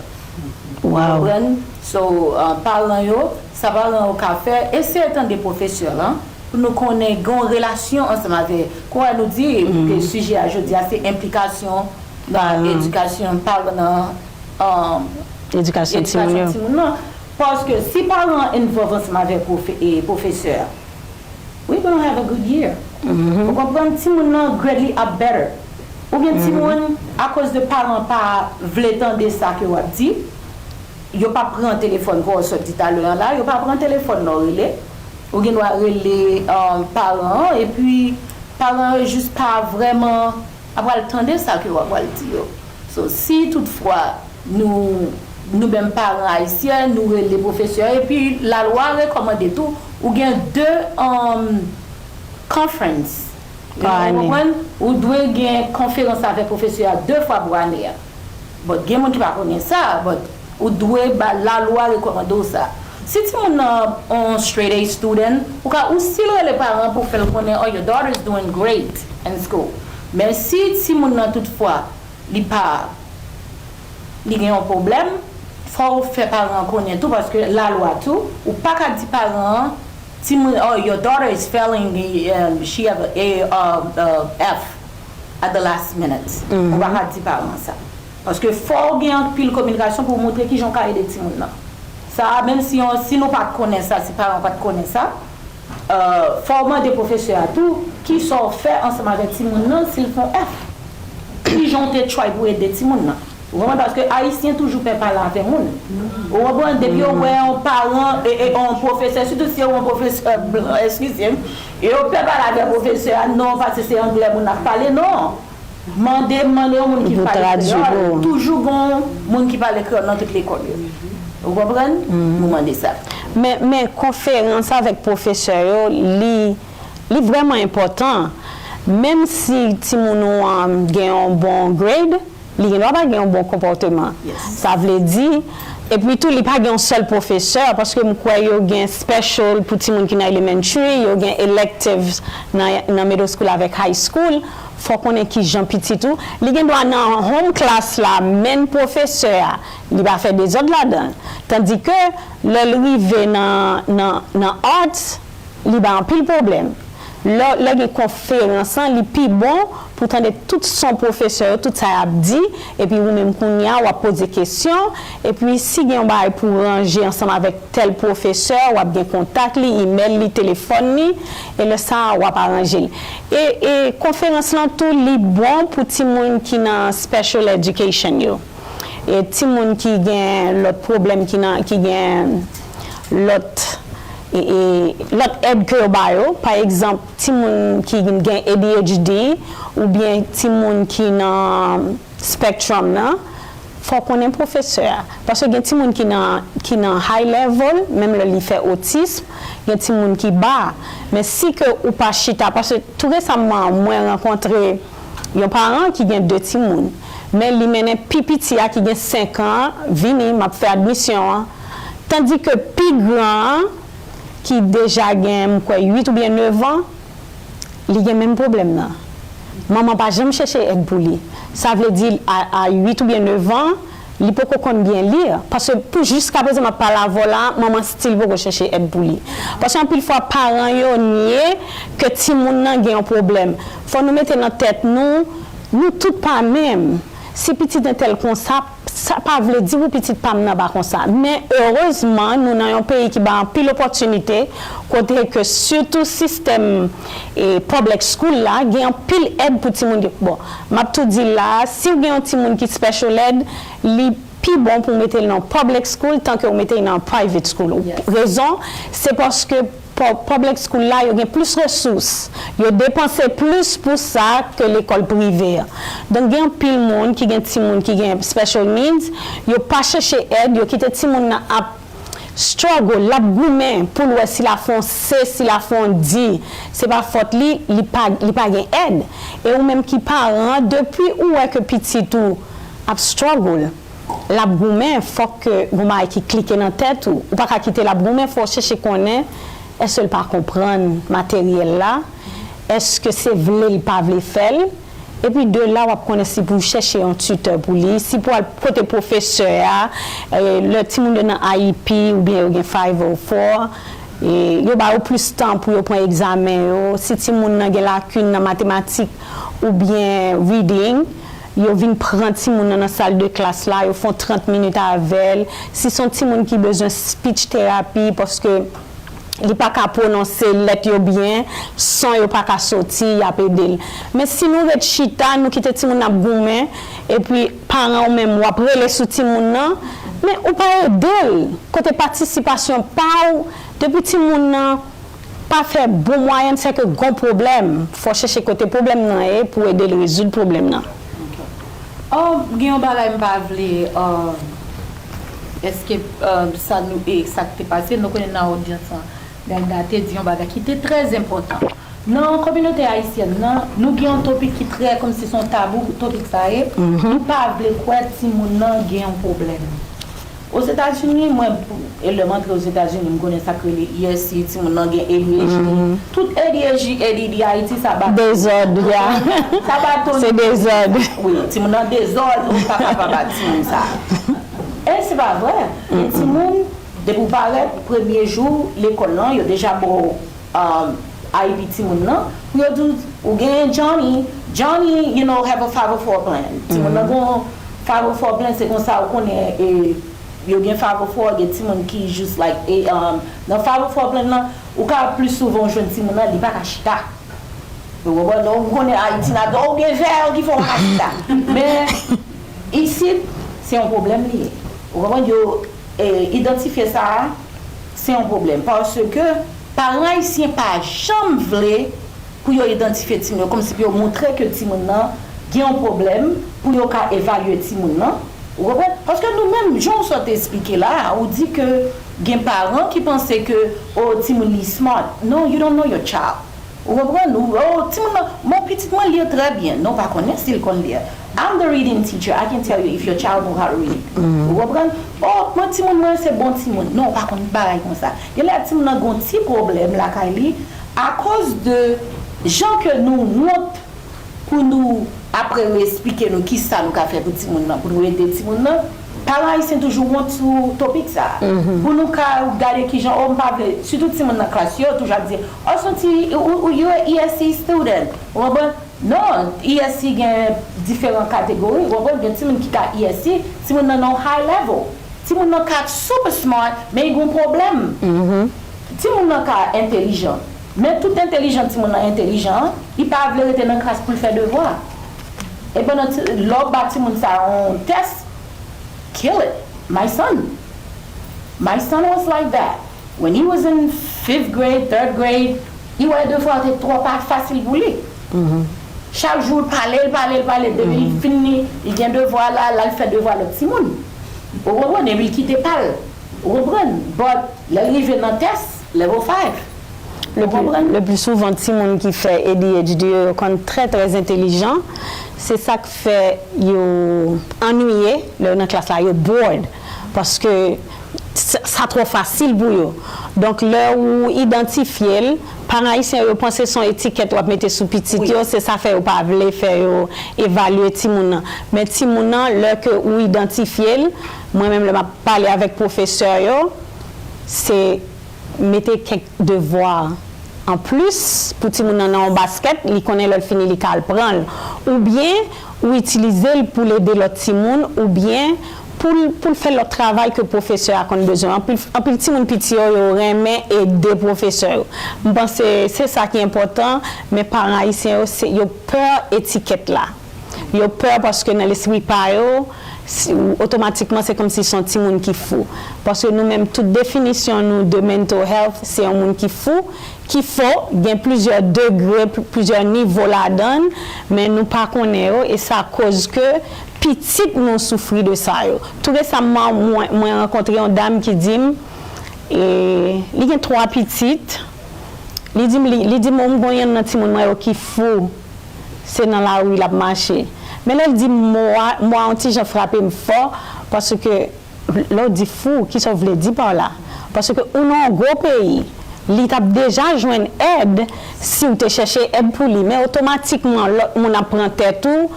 Ou konprann? So, uh, paran yo, sa paran yo ka fè, eseye tande pwofesè lan, pou nou konnen gen yon relasyon ansanm avè, kòm nou di, ke sijè a jodi a, se enplikasyon nan edikasyon paran nan, um, edikasyon timoun nan. Paske si paran an involve ansanm avè pwofe-, e pwofesè a, we gonna have a good year. Ou konprann? Timoun nan greatly up better. Ou gen timoun, akoz de paran pa vle tande sa ke w ap di, yo pa pran telefòn, kon w sot di talè an la, yo pa pran telefòn lè w rele. Ou gen dwa rele, um, paran an, epi paran yo jis pa vrèman apral tande sa ke w apral di yo. So, si toutfwa nou, nou menm paran ayisyen, nou rele pwofesè, epi lalwa rekòmande tou, ou gen de, um, conference. Ou konprann? Ou dwe gen konferans avèk pwofesè a de fwa pou ane a. But gen moun ki pa konnen sa, but ou dwe ba lalwa rekòmande w sa. Si timoun nan on straight A student, ou ka, ou still rele paran pou fè l konnen, oh, your daughter is doing great in school. Men si timoun nan toutfwa, li pa, li gen yon pwoblèm, fò w fè paran an konnen tou, paske lalwa tou, ou pa ka di paran an, timoun, oh, your daughter is failing, um, she have a A, uh, uh, F at the last minute. Ou pa ka di paran an sa. Paske fò w gen anpil kominikasyon pou w montre kijan w ka ede timoun nan. Sa a, menm si yon, si nou pa t konnen sa, si paran an pa t konnen sa, uh, fò w mande pwofesè a tou, kisa w fè ansanm avèk timoun nan si l fè yon F. Kijan w te try pou ede timoun nan. Ou konprann? Paske ayisyen toujou pè pale avè moun. Ou konprann? Depi yo wè yon paran, e, e, yon pwofesè, sitou si se yon pwofesè blan, eskize m, e yo pè pale avè pwofesè a, non, paske se anglè moun ap pale, non. Mande, mande yon moun ki pale kreyòl. Toujou gon moun ki pale kreyòl nan tout lekòl yo. Ou konprann? Nou mande sa. Men, men konferans avèk pwofesè yo, li, li vrèman enpòtan. Menm si timoun ou an gen yon bon grade, li gen dwa pa gen yon bon konpòteman. Sa vle di, epi tou, li pa gen yon sèl pwofesè, paske m kwè yo gen special pou timoun ki nan elementary, yo gen electives nan, nan middle school avèk high school. Fò konnen kijan pitit ou. Li gen dwa nan home class la, men pwofesè a, li pa fè dezòd ladan l. Tandike, lè l rive nan, nan, nan arts, li bay anpil pwoblèm. Lè, lè gen konferans lan, li pi bon pou tande tout son pwofesè yo, tout sa y ap di, epi ou menm kounye a, w ap poze kesyon, epi si gen yon bagay pou ranje ansanm avèk tèl pwofesè, w ap gen kontak li, imèl li, telefòn li, e lè sa a, w ap aranje l. E, e konferans lan tou, li bon pou timoun ki nan special education yo. E timoun ki gen lòt pwoblèm, ki nan, ki gen lòt, e, e, lòt èd ke yo ba yo. Pa egzanp, timoun ki gen A D H D oubyen timoun ki nan spectrum nan, fò w konnen pwofesè a. Paske gen timoun ki nan, ki nan high level, menm lè li fè otism, gen timoun ki ba. Men si ke ou pa chita, paske tou resaman, mwen rankontre yon paran ki gen de timoun, men li mennen pi piti a ki gen senk an vini, m ap fè admisyon an. Tandike pi gran an, ki deja gen, m kwè, uit oubyen nèf an, li gen menm pwoblèm nan. Manman pa janm chèche èd pou li. Sa vle di, a, a uit oubyen nèf an, li poko konn byen li. Paske pou jiskaprezan m ap pale avè w la, manman still poko chèche èd pou li. Paske anpil fwa, paran yo nye ke timoun nan gen yon pwoblèm. Fò nou mete nan tèt nou, nou tout pa menm. Si pitit entèl konsa, sa pa vle di pou pitit pa m nan pa konsa. Men erezman, nou nan yon peyi ki bay anpil opòtinite, kote ke sitou sistèm, e, public school la, gen anpil èd pou timoun yo. Bon, m ap tou di la, si w gen yon timoun ki special ed, li pi bon pou w mete l nan public school tan ke w mete l nan private school. Rezon, se paske pu- public school la, yo gen plis resous. Yo depanse plis pou sa ke lekòl prive a. Donk, gen anpil moun ki gen timoun ki gen special needs, yo pa chèche èd, yo kite timoun nan ap struggle, l ap goumen pou l wè si l a fè yon C, si l a fè yon D. Se pa fòt li, li pa, li pa gen èd. E ou menm ki paran, depi ou wè ke pitit ou ap struggle, l ap goumen, fòk ke gon bagay ki klike nan tèt ou. Ou pa ka kite l ap goumen, fò w chèche konnen èske l pa konprann materyèl la, èske se vle l pa vle fè l. Epi de la, w ap konnen si pou w chèche yon titè pou li, si pou w al kote pwofesè a, e, lè timoun yo nan I E P oubyen yo gen five oh four, e, yo ba yo plis tan pou yo pran egzamen yo. Si timoun nan gen lakin nan matematik oubyen reading, yo vin pran timoun nan nan sal de klas la, yo fè yon trant minit avè l. Si se yon timoun ki bezwen speech therapy, paske li pa ka pwononse lèt yo byen, son yo pa ka soti, y ap ede l. Men si nou ret chita, nou kite timoun nan ap goumen, epi paran ou menm, w ap rele sou timoun nan, men ou pa ede l. Kote patisipasyon pa w, depi timoun nan pa fè bon mwayèn, se ke gon pwoblèm. Fò chèche kote pwoblèm nan ye pou ede l rezoud pwoblèm nan. Oh, gen yon bagay m pa vle, uh, èske, uh, sa nou, e sa k te pase, nou konnen nan odyans lan, Nelda te di yon bagay ki te trè enpòtan. Nan kominote ayisyèn nan, nou gen yon topik ki trè, kòmsi se yon tabou, topik sa ye. Nou pa vle kwè timoun nan gen yon pwoblèm. Ozetazini, mwen, e lè m antre Ozetazini, m konnen sa k rele E S C, timoun nan gen A D H D. Tout A D H D, A D D, Ayiti, sa ba. Dezòd, ya. Sa ba ton. Se dezòd. Wi, timoun nan dezòd, ou pa ka pa ba timoun sa. E se pa vre. Gen timoun, depi w parèt, premye jou lekòl lan, yo deja ba w um, I E P timoun nan, pou yo di w, ou gen Johnny, Johnny, you know, have a five oh four plan. Timoun nan gon five oh four plan, se konsa ou konnen, e, yo gen five oh four, gen timoun ki jis, like, e, um, nan five oh four plan nan, ou ka plis souvan jwenn timoun nan, li pa ka chita. Ou konprann? Donk, ou konnen Ayiti, n ap di, oh, ou gen vè ki fè w pa ka chita. Men, isit, se yon pwoblèm li ye. Ou konprann? Yo, e, idantifye sa, se yon pwoblèm. Paske paran ayisyen pa janm vle pou yo idantifye timoun yo, kòmsi pou yo montre ke timoun nan gen yon pwoblèm, pou yo ka evalye timoun nan. Ou konprann? Paske nou menm, jan w sot esplike la, ou di ke gen paran ki panse ke, oh, timoun li smart. No, you don't know your child. Ou konprann? Ou, oh, timoun nan, mon pitit mwen li trè byen. Non, w pa konnen si l konn li. I'm the reading teacher. I can tell you if your child know how to read. Ou konprann? Oh, mwen timoun mwen se bon timoun. Non, w pa konn bagay konsa. Genlè timoun nan gon ti pwoblèm lakay li akoz de jan ke nou wont pou nou apre yo esplike nou kisa nou ka fè pou timoun nan, pou nou ede timoun nan. Paran ayisyen toujou wont sou topik sa. Pou nou ka gade kijan, oh, m pa vle, sitou timoun nan klas yo, toujou ap di, oh, se yon ti, ou, ou, you a E S C student. Ou konprann? Non, E S C gen diferan kategori, ou konprann? Gen timoun ki ka E S C, timoun nan nan high level. Timoun nan ka super smart, men li gon pwoblèm. Timoun nan ka entelijan. Men tout entelijan timoun nan entelijan an, li pa vle rete nan klas pou l fè devwa. E pandan ti, lè w ba timoun sa yon tès, kill it. My son. My son was like that. When he was in fifth grade, third grade, li wè devwa te twò pa fasil pou li. Chak jou, l pale, l pale, l pale. Depi li fin li, li gen devwa la, l al fè devwa lòt timoun. Ou konprann? Epi l kite pa l. Ou konprann? But, lè l rive nan tès, level five. Ou konprann? Le pli souvan, timoun ki fè A D H D yo, yo konn trè, trè entelijan. Se sa k fè yo annuiye lè yo nan klas la, yo bored. Paske sa, sa twò fasil pou yo. Donk, lè ou idantifye l, paran ayisyen yo panse se yon etikèt w ap mete sou pitit yo, se sa fè yo pa vle fè yo evalye timoun nan. Men timoun nan, lè ke ou idantifye l, mwen menm lè m ap pale avèk pwofesè yo, se mete kèk devwa anplis pou timoun nan nan yon baskèt, li konnen lè l fini li ka al pran l. Oubyen ou itilize l pou l ede lòt timoun, oubyen pou l, pou l fè lòt travay ke pwofesè a konn bezwen. Anpil, anpil timoun piti yo, yo renmen ede pwofesè yo. M panse se sa ki enpòtan, men paran ayisyen yo, se, yo pè etikèt la. Yo pè paske nan lespri pa yo, si, otomatikman se kòmsi se yon timoun ki fou. Paske nou menm, tout definisyon nou de mental health, se yon moun ki fou, ki fo, gen plizyè degre, pl- plizyè nivo ladan l, men nou pa konnen yo, e sa koz ke pitit nou soufri de sa yo. Tou resaman, mwen, mwen rankontre yon dam ki di m, e, li gen twa pitit, li di m, li, li di m, o, m gon yonn nan timoun mwen yo ki fou, se nan lari l ap mache. Men lè l di m mo a, mo a yon ti jan frape m fò, paske lè w di fou, kisa w vle di pa la? Paske ou nan yon gwo peyi, li t ap deja jwenn èd si w te chèche èd pou li. Men otomatikman, lòt moun ap pran tèt ou,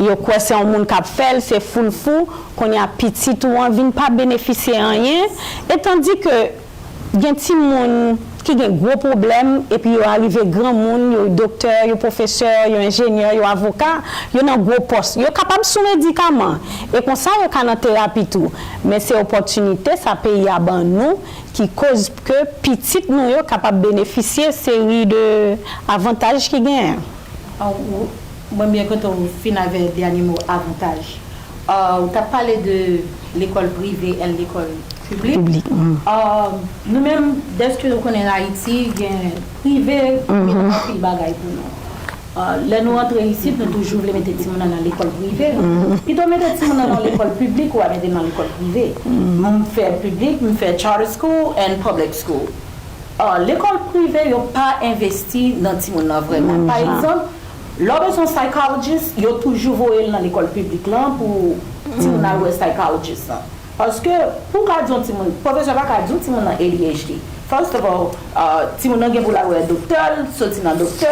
yo kwè se yon moun k ap fè l, se fou l fou, kounye a pitit ou an vin pa benefisye anyen. E tandike gen timoun ki gen gwo pwoblèm, epi yo arive granmoun, yo doktè, yo pwofesè, yo enjenyè, yo avoka, yo nan gwo pòs. Yo kapab sou medikaman. E konsa, yo ka nan terapi tou. Men se opòtinite sa peyi a ban nou ki koz ke pitit nou yo kapab benefisye seri de avantaj ki genyen. Ah, ou- mwen byen kontan ou fin avè dènye mo avantaj. Ah, ou t ap pale de lekòl prive and lekòl piblik. Piblik. Ah, nou menm, dèske nou konnen Ayiti, gen prive, gen anpil bagay pou nou. Ah, lè nou antre isit, nou toujou vle mete timoun nan nan lekòl prive. Pito mete timoun nan nan lekòl piblik ou a mete nan lekòl prive. M fè piblik, m fè charter school and public school. Ah, lekòl prive yo pa envesti nan timoun nan vrèman. Pa egzanp, lè w bezwen psychologist, yo toujou voye l nan lekòl piblik lan pou timoun al wè psychologist lan. Paske pou w ka di yon timoun, pwofesè pa ka di yon timoun nan A D H D. First of all, ah, timoun nan gen pou l al wè doktè, l soti nan doktè,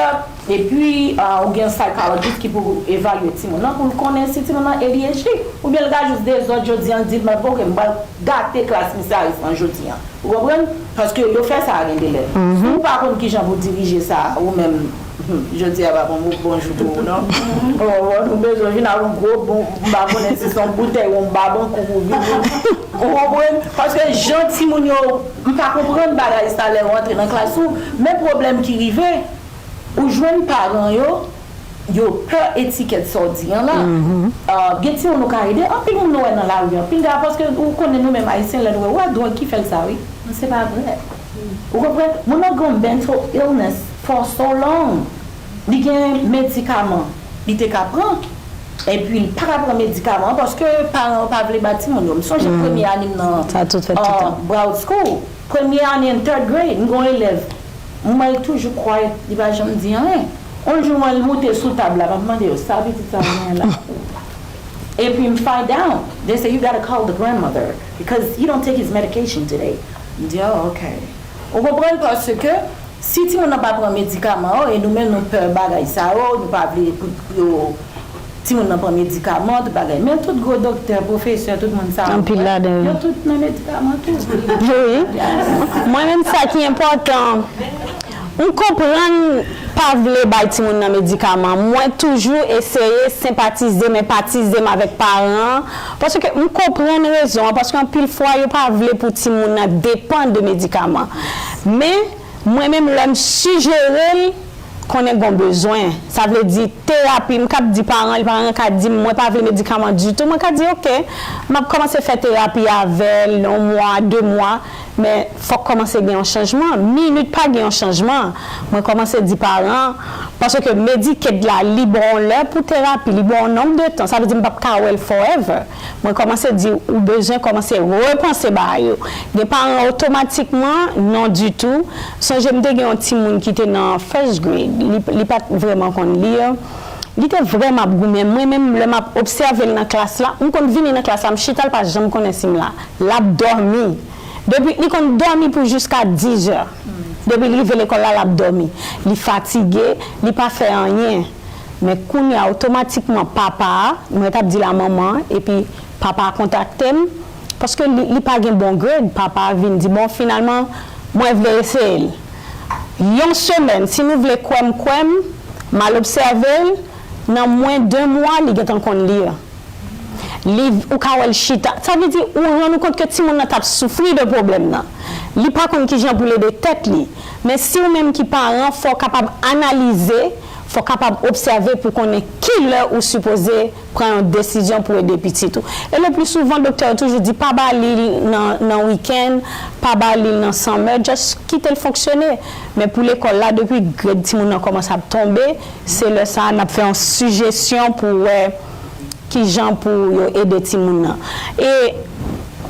epi ah, ou gen psychologist ki pou evalye timoun nan pou l konnen si timoun nan A D H D. Oubyen l ka jis dezòd jodi an, l di, men ok, m pral gate klas Miss Harris lan jodi an. Ou konprann? Paske yo fè sa a gen de lè. Si w pa konn kijan pou dirije sa, ou menm, jodi a pa bon, bon jou pou ou non. Ou konprann? Ou bezwen vin ak yon gwo bon, m pa konnen si se yon boutèy ou yon babankou pou vini. Ou konprann? Paske jan timoun yo, m pa konprann bagay sa lè yo antre nan klas ou, men pwoblèm ki rive, ou jwenn paran yo, yo pè etikèt sa w di an la. Ah, gen timoun ou ka ede, anpil moun nou wè nan lari, anpil de, paske ou konnen nou menm Ayisyen, lè nou wè, wè dwòg ki fè l sa, wi. Men se pa vrè. Ou konprann? Moun nan gen mental illness for so long. Li gen medikaman li te ka pran, epi li pa ka pran medikaman an paske paran yo pa vle ba timoun yo. M sonje premye ane m nan Broward School. Premye ane an third grade, m gen yon elèv, m wè l toujou quiet, li pa janm di anyen. Yon jou m wè l moute sou tab la, m ap mande yo, sa pitit sa genyen la? Epi m find out, they say you gotta call the grandmother because he don't take his medication today. M di, oh, ok. Ou konprann? Paske si timoun nan pa pran medikaman yo, e nou menm nou pè bagay sa yo, nou pa vle pou, pou yo timoun nan pran medikaman, tout bagay. Men tout gwo doktè, pwofesè, tout moun sa yo, yo tout nan medikaman tou. Wi. Mwen menm sa ki enpòtan, m konprann pa vle bay timoun nan medikaman. Mwen toujou eseye senpatize m, enpatize m avèk paran an, paske m konprann rezon an, paske anpil fwa yo pa vle pou timoun nan depann de medikaman. Men, mwen menm lè m sijere l, konnen gon bezwen. Sa vle di terapi, m k ap di paran, paran ka di m, mwen pa vle medikaman ditou, mwen ka di, ok, m ap kòmanse fè terapi avè l, yon mwa, de mwa, men fòk kòmanse gen yon chanjman. Minit pa gen yon chanjman, mwen kòmanse di paran, paske Medicaid la, li ba w yon lè pou terapi, li ba w yon nonb de tan, sa vle di m p ap ka wè l forever. Mwen kòmanse di, ou bezwen kòmanse repanse bagay yo. Gen paran otomatikman, non ditou. Sonje m te gen yon timoun ki te nan first grade, li, li pa t vrèman konn li. Li te vrèman ap goumen. Mwen menm, lè m ap obsève l nan klas la, m konn vini nan klas la, m chita, l pa janm konnen si m la. L ap dòmi. Depi, li konn dòmi pou jiska diz è. Depi l rive lekòl la, l ap dòmi. Li fatige, li pa fè anyen. Men kounye a, otomatikman, papa a, mwen t ap di l a manman an, epi papa a kontakte m, paske li, li pa gen bon grade, papa a vin di, bon, finalman, mwen vle eseye l. Yon semèn, si nou vle kwè m, kwè m, m al obsève l, nan mwen de mwa, li gentan konn li. Li, ou ka wè l chita. Sa vle di, ou rann ou kont ke timoun nan t ap soufri de pwoblèm nan. Li pa konn kijan pou l ede tèt li. Men si ou menm ki paran, fò w kapab analize, fò w kapab obsève pou konnen ki lè ou sipoze pran yon desizyon pou ede pitit ou. E le pli souvan, doktè yo toujou di, pa ba li l nan, nan wikenn, pa ba li l nan summer, just kite l fonksyone. Men pou lekòl la, depi grade timoun nan kòmanse ap tonbe, se lè sa a n ap fè yon sijesyon pou wè kijan pou yo ede timoun nan. E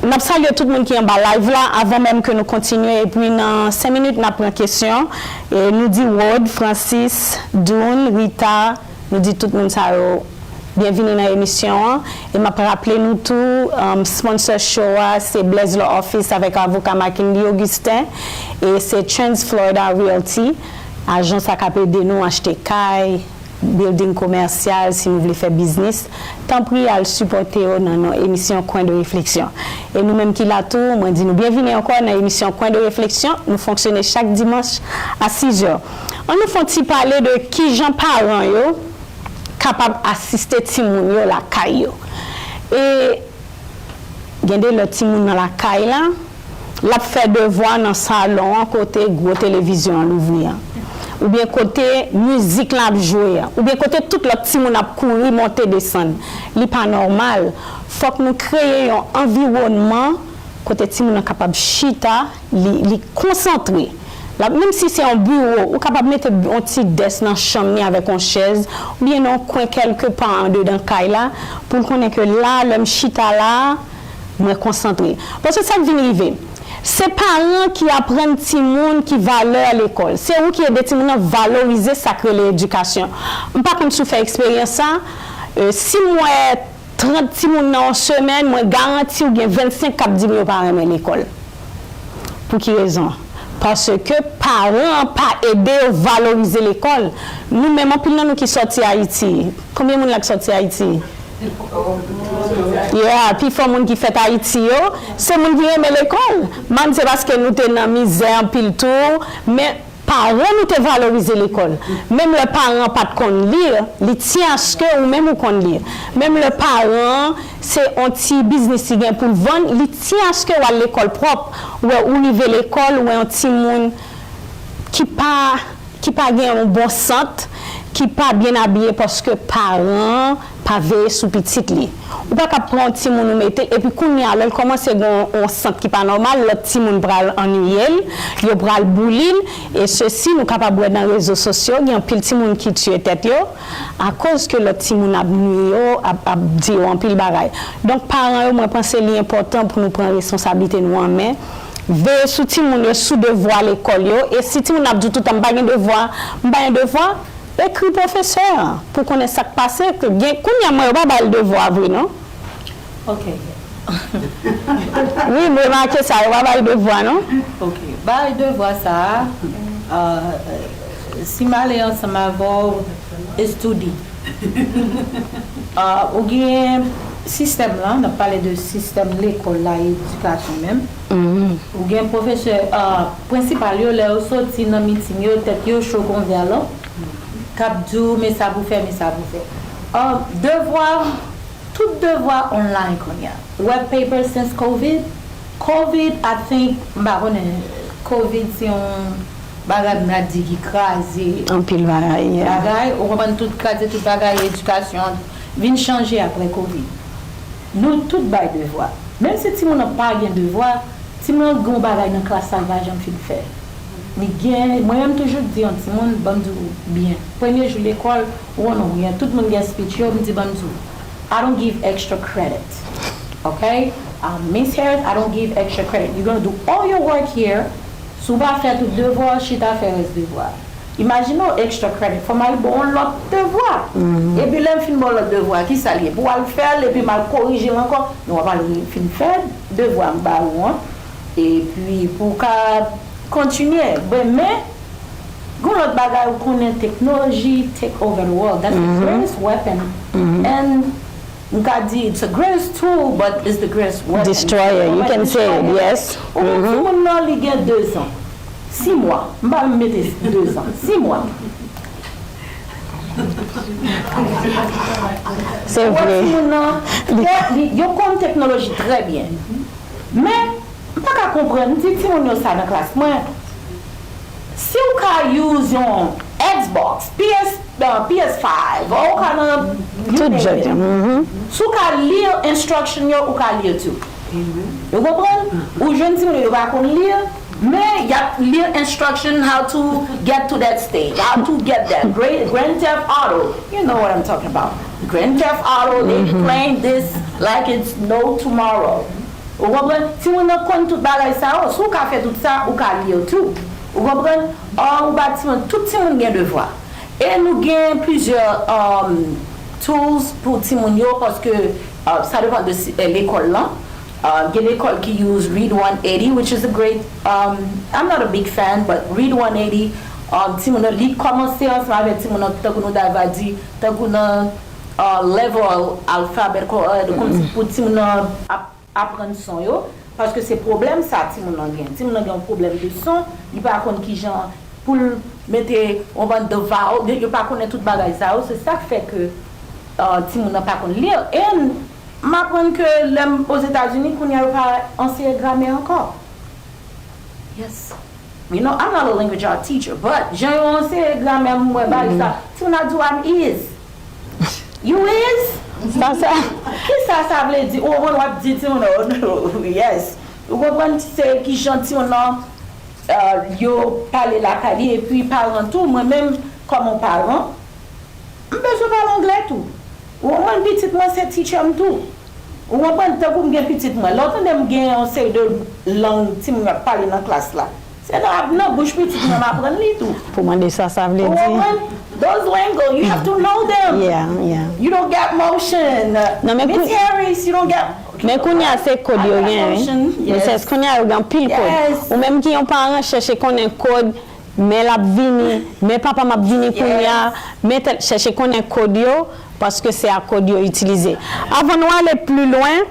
n ap salye tout moun ki anba live la, avan menm ke nou kontinye, epi nan senk minit n ap pran kesyon. E nou di Rod, Francis, Dune, Rita, nou di tout moun sa yo byenvini nan emisyon an. E m ap raple nou tou, um, sponsor show a, se Blaise Law Office avèk avoka Marckendy Augustin. E se Trans Florida Realty, ajans sa k ap ede nou achte kay, building komèsyal, si nou vle fè biznis, tanpri al sipòte yo nan, nan emisyon Coin de Réflexion. E nou menm ki la tou, mwen di nou byenvini ankò nan emisyon Coin de Réflexion. Nou fonksyone chak dimanch a sis è. Ann nou fè yon ti pale de kijan paran yo kapab asiste timoun yo lakay yo. E gen de lè timoun nan lakay la, l ap fè devwa nan salon an kote gwo televizyon an louvri an, oubyen kote mizik la ap jwe an, oubyen kote tout lòt timoun ap kouri monte desann. Li pa nòmal. Fòk nou kreye yon anviwònman kote timoun nan kapab chita, li, li konsantre. L ap, menm si se yon biwo, ou kapab mete yon ti dèsk nan chanm li avèk yon chèz, oubyen nan yon kwen kèlke pa andedan kay la, pou l konnen ke la, lè m chita la, mwen konsantre. Paske sa k vin rive, se paran ki aprann timoun ki valè lekòl. Se ou ki ede timoun nan valorize sa k rele edikasyon. M pa konn si w fè eksperyans sa, e, si m wè trant timoun nan yon semèn, mwen garanti w gen vennsenk k ap di m yo pa renmen lekòl. Pou ki rezon? Paske paran an pa ede yo valorize lekòl. Nou menm, anpil nan nou ki sòti Ayiti. Konbyen moun la k sòti Ayiti? Yeah, pifò moun ki fèt Ayiti yo, se moun ki renmen lekòl. Mann se paske nou te nan mizè anpil tou, men paran nou te valorize lekòl. Menm lè paran an pa t konn li, li tyen aske ou menm ou konn li. Menm lè paran an se yon ti biznis li gen pou l vann, li tyen aske w al lekòl pwòp. Ou wè, ou rive lekòl, ou wè yon timoun ki pa, ki pa gen yon bon sant, ki pa byen abiye paske paran an pa veye sou pitit li. Ou pa ka pran yon timoun ou mete, epi kounye a, lè l kòmanse gen yon, yon sant ki pa nòmal, lòt timoun pral annuiye l, yo pral bouli l, e sesi, nou kapab wè nan rezo sosyo, gen anpil timoun ki tiye tèt yo, akoz ke lòt timoun ap nwi yo, ap, ap di yo anpil bagay. Donk, paran yo, mwen panse li enpòtan pou nou pran responsablite nou an men, veye sou timoun yo, sou devwa lekòl yo, e si timoun ap di w toutan, "M pa gen devwa, m pa gen devwa," ekri pwofesè an pou konnen sa k pase. Gen, kounye a, mwen, yo pa ba l devwa vre, non? Ok. Wi, m remake sa, yo pa ba l devwa, non? Ok. Bay devwa sa a, euh, si m ale ansanm avè w, estudi. Euh, ou gen sistèm lan, n ap pale de sistèm lekòl la, edikasyon menm. Ou gen pwofesè, euh, prensipal yo, lè yo soti nan miting yo, tèt yo cho kon vèlon, k ap di w, "Men sa pou fè, men sa pou fè." Euh, devwa, tout devwa online kounye a. Ou wè paper since covid? Covid, I think, m pa konnen, covid se yon bagay m ta di ki kraze anpil bagay, yeah, bagay, ou konprann, tout kraze, tout bagay, edikasyon vin chanje apre covid. Nou tout bay devwa. Menm si timoun nan pa gen devwa, timoun nan gen yon bagay nan klas la l pa janm fin fè. Li gen, mwen menm toujou di yon timoun, ban m di w byen, premye jou lekòl, ou konnen w gen, tout moun gen speech yo, m di, "Ban m di w, I don't give extra credit." Ok? Um, Miss Harris, I don't give extra credit. You're gonna do all your work here. Si w pa fè tout devwa w, chita fè rès devwa. Imajine w extra credit, fò m al ba w yon lòt devwa. Epi lè m fin ba w lòt devwa, ki sa l ye? Pou w al fè l, epi m al korije l ankò. Non, w ap al re-, fin fè devwa m ba ou an. Epi pou w ka kontinye. Ben, men, gen yon lòt bagay ou konnen, technology take over the world. That's the greatest weapon. And m ka di, it's a greatest tool, but it's the greatest weapon. Destroyer, you can say it, yes. Ou gen timoun nan, li gen dezan, sis mwa. M pa menm mete dezan, sis mwa. Se vre. Ou wè timoun nan, yo, li, yo konn teknoloji trè byen. Men, m pa ka konprann, m di timoun yo sa nan klas mwen. Si w ka use yon Xbox, P S, Nan P S five, ou ka nan, you Tout name jan it. Jan. Mhm. Si w ka li instruction yo, ou ka li tou. Ou konprann? Ou jwenn timoun yo, yo pa konn li, men y ap li instruction how to get to that stage, how to get that. Great, Grand Theft Auto, you know what I'm talking about. Grand Theft Auto, they playing this like it's no tomorrow. Ou konprann? Timoun nan konn tout bagay sa yo. Si w ka fè tout sa, ou ka li yo tou. Ou konprann? Or, ou ba timoun, tout timoun gen devwa. E nou gen plizyè um, tools pou timoun yo, paske uh, sa depann de si- eh, lekòl lan. Uh, gen lekòl ki use Read one eighty, which is a great, um, I'm not a big fan, but Read one eighty, um, timoun nan li kòmanse ansanm avèk timoun nan, tankou nou ta va di, tankou nan uh, level alphabetical order, kòmsi pou timoun nan ap aprann son yo, paske se pwoblèm sa timoun nan gen. Timoun nan gen yon pwoblèm de son, li pa konn kijan pou l mete yon bann de vowel, yo, yo pa konnen tout bagay sa yo, se sa k fè ke uh, timoun nan pa konn li. And m aprann ke lè m Ozetazini, kounye a yo pa anseye gramè ankò. Yes. You know, I'm not a language art teacher, but jan yo anseye gramè m wè bagay sa, timoun ap di w I'm is. You is? Sa sa. Kisa sa vle di? Ou konprann w ap di timoun nan, yes. Ou konprann se ki jan timoun nan uh, yo pale lakay li, epi paran tou, mwen menm kòm yon paran, m bezwen pale anglè tou. Ou konprann pitit mwen se teacher m tou. Ou konprann tankou m gen pitit mwen. Lè w tande m gen yon seri de lang timoun yo ap pale nan klas la. Se nan, nan bouch pitit mwen m aprann li tou. Pou mande sa sa vle Ou di. konprann? Those lingo, you have to know them. Yeah, yeah. You don't get motion. Non, men Miss kou- Harris, you don't get. Men kounye a se kod yo I got gen, wi. motion, yes. Mesye, kounye a yo gen anpil kod. Yes. Ou menm ki yon paran chèche konnen kod, men l ap vini, men papa m ap vini kounye a, men tèl, chèche konnen kod yo, paske se a kod yo itilize. Avan nou ale pli lwen,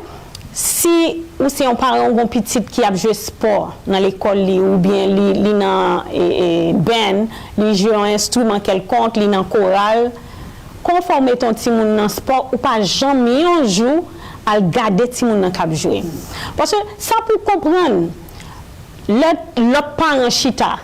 si ou se yon paran ou gon pitit ki ap jwe spò nan lekòl li, oubyen li, li nan e, e, band, li jwe yon enstriman kèlkonk, li nan koral, kon fè w mete yon timoun nan spò, ou pa janm yon jou al gade timoun nan k ap jwe. Paske sa pou w konprann, lè lòt paran chita,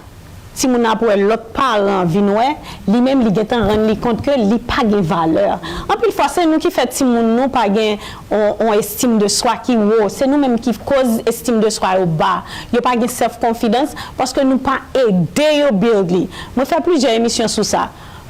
timoun nan ap wè lòt paran vin wè, li menm li gentan rann li kont ke li pa gen valè. Anpil fwa, se nou ki fè timoun nou pa gen on, on estime de soi ki wo. Se nou menm ki koz estime de soi yo ba. Yo pa gen self confidence paske nou pa ede yo build li. Mwen fè plizyè emisyon sou sa.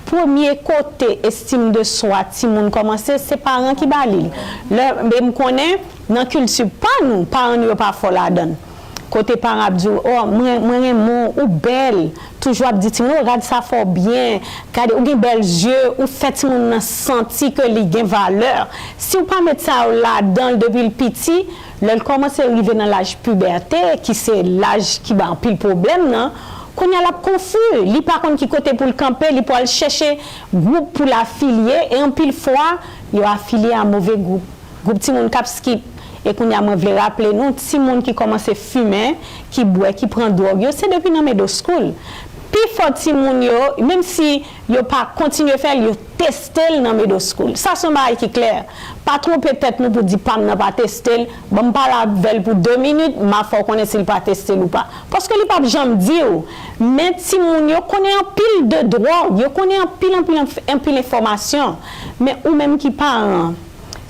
Premye kote estime de soi timoun kòmanse, se paran ki ba li l. Lè, men m konnen, nan kilti pa nou, paran nou yo pa fò ladan l. Kote paran ap di w, oh, mwen, mwen renmen w, ou bèl. Toujou ap di timoun, oh, gad sa fè w byen. Gade, ou gen bèl zye, ou fè timoun nan santi ke li gen valè. Si w pa met sa yo ladan l depi l piti, lè l kòmanse rive nan laj pibète, ki se laj ki ba anpil pwoblèm nan, kounye a l ap konfi, li pa konn ki kote pou l kanpe, li pral chèche gwoup pou l afilye, e anpil fwa, yo afilye a move gwoup. Gwoup timoun k ap skip. E kounye a mwen vle raple nou, timoun ki kòmanse fimen, ki bwè, ki pran dwòg yo, se depi nan middle school. Pifò timoun yo, menm si yo pa kontinye fè l, yo teste l nan middle school. Sa se yon bagay ki klè. Pa twonpe tèt nou pou di pa m nan pa teste l. Ban m pale avè l pou de minit, m a fè w konnen si l pa teste l ou pa. Paske li p ap janm di w. Men timoun yo konnen anpil de dwòg, yo konnen anpil, anpil, anpil enfòmasyon. Men ou menm ki paran,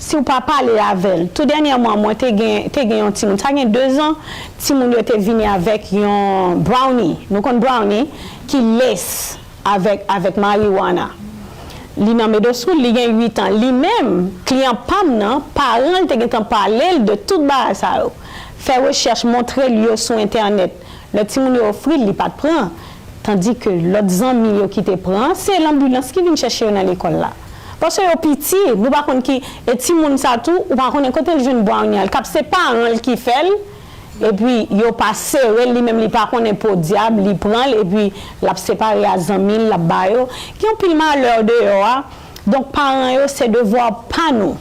si w pa pale avè l, tou dènyèman, mwen te gen, te gen yon timoun, sa gen de zan, timoun yo te vini avèk yon brownie, nou konn brownie, ki lace avèk, avèk marijuana. Li nan middle school, li gen uit an. Li menm, kliyan pa m nan, paran l te gentan pale l de tout bagay sa yo. Fè rechèch, montre l yo sou entènèt. Lè timoun yo ofri l, li pa t pran. Tandike lòt zanmi yo ki te pran, se lanbilans ki vin chèche yo nan lekòl la. Paske yo piti, nou pa konn ki, e timoun sa tou, ou pa konnen kote l jwenn brownie a. L kab se paran l ki fè l, epi yo pa sere l, li menm li pa konnen podyab, li pran l, epi l ap separe a zanmi l, l ap ba yo. Gen anpil malè deyò a. Donk, paran yo, se devwa pa nou.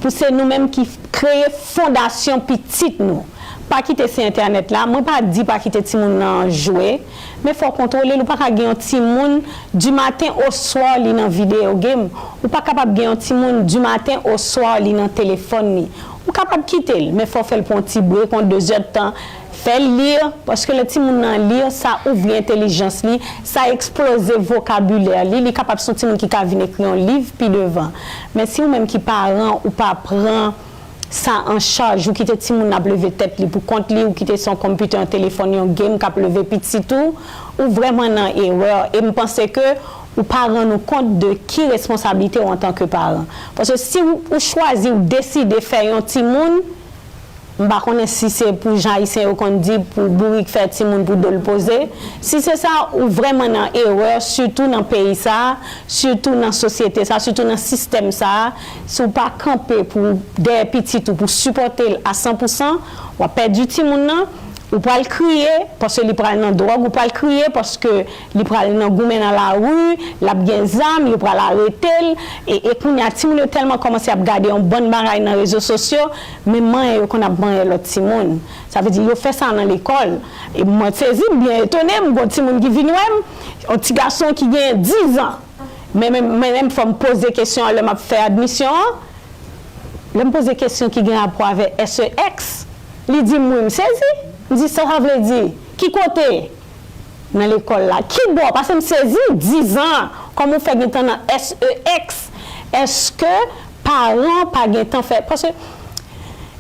Pou se nou menm ki kreye fondasyon pitit nou. Pa kite se entènèt la. Mwen pa di pa kite timoun nan jwe, men fò w kontwole l. Ou pa ka gen yon timoun du matin au soir li nan video game. Ou pa kapab gen yon timoun du matin au soir li nan telefòn li. Ou kapab kite l, men fò w fè l pran yon ti break, yon de zèdtan. Fè l li, paske lè timoun nan li, sa ouvri entèlijans li, sa eksploze vokabilè li, li kapab se yon timoun ki ka vin ekri yon liv pi devan. Men si ou menm ki paran, ou pa pran sa an chaj, ou kite timoun nan ap leve tèt li pou kont li, ou kite se yon konpitè, yon telefòn, yon game k ap leve pitit ou, ou vrèman nan erè. E m panse ke ou pa rann ou kont de ki responsablite w antanke paran. Paske si ou, ou chwazi, ou deside fè yon timoun, m pa konnen si se pou jan ayisyen yo konn di, pou bourik fè timoun pou do l poze. Si se sa, ou vrèman nan erè, sitou nan peyi sa a, sitou nan sosyete sa a, sitou nan sistèm sa a. Si w pa kanpe pou dèyè pitit ou, pou sipòte l a san pou san, w ap pèdi timoun nan. Ou pral kriye paske li pral nan dwòg, ou pral kriye paske li pral nan goumen nan lari, l ap gen zam, yo pral arete l. E, e kounye a, timoun yo tèlman kòmanse ap gade yon bann bagay nan rezo sosyo, men manyen yo konn ap manyen lòt timoun. Sa vle di, yo fè sa nan lekòl. E mwen sezi, m byen etone, m gon timoun ki vin wè m, yon ti gason ki gen diz an. Men, men, men, men fò m poze kesyon an lè m ap fè admisyon an. Lè m poze kesyon ki gen rapò avè S E X, li di m wi, m sezi. M di, sa sa vle di? Ki kote? Nan lekòl la. Ki bò? Paske m sezi, diz an, kòman w fè gentan nan S E X? Èske paran pa gentan fè, paske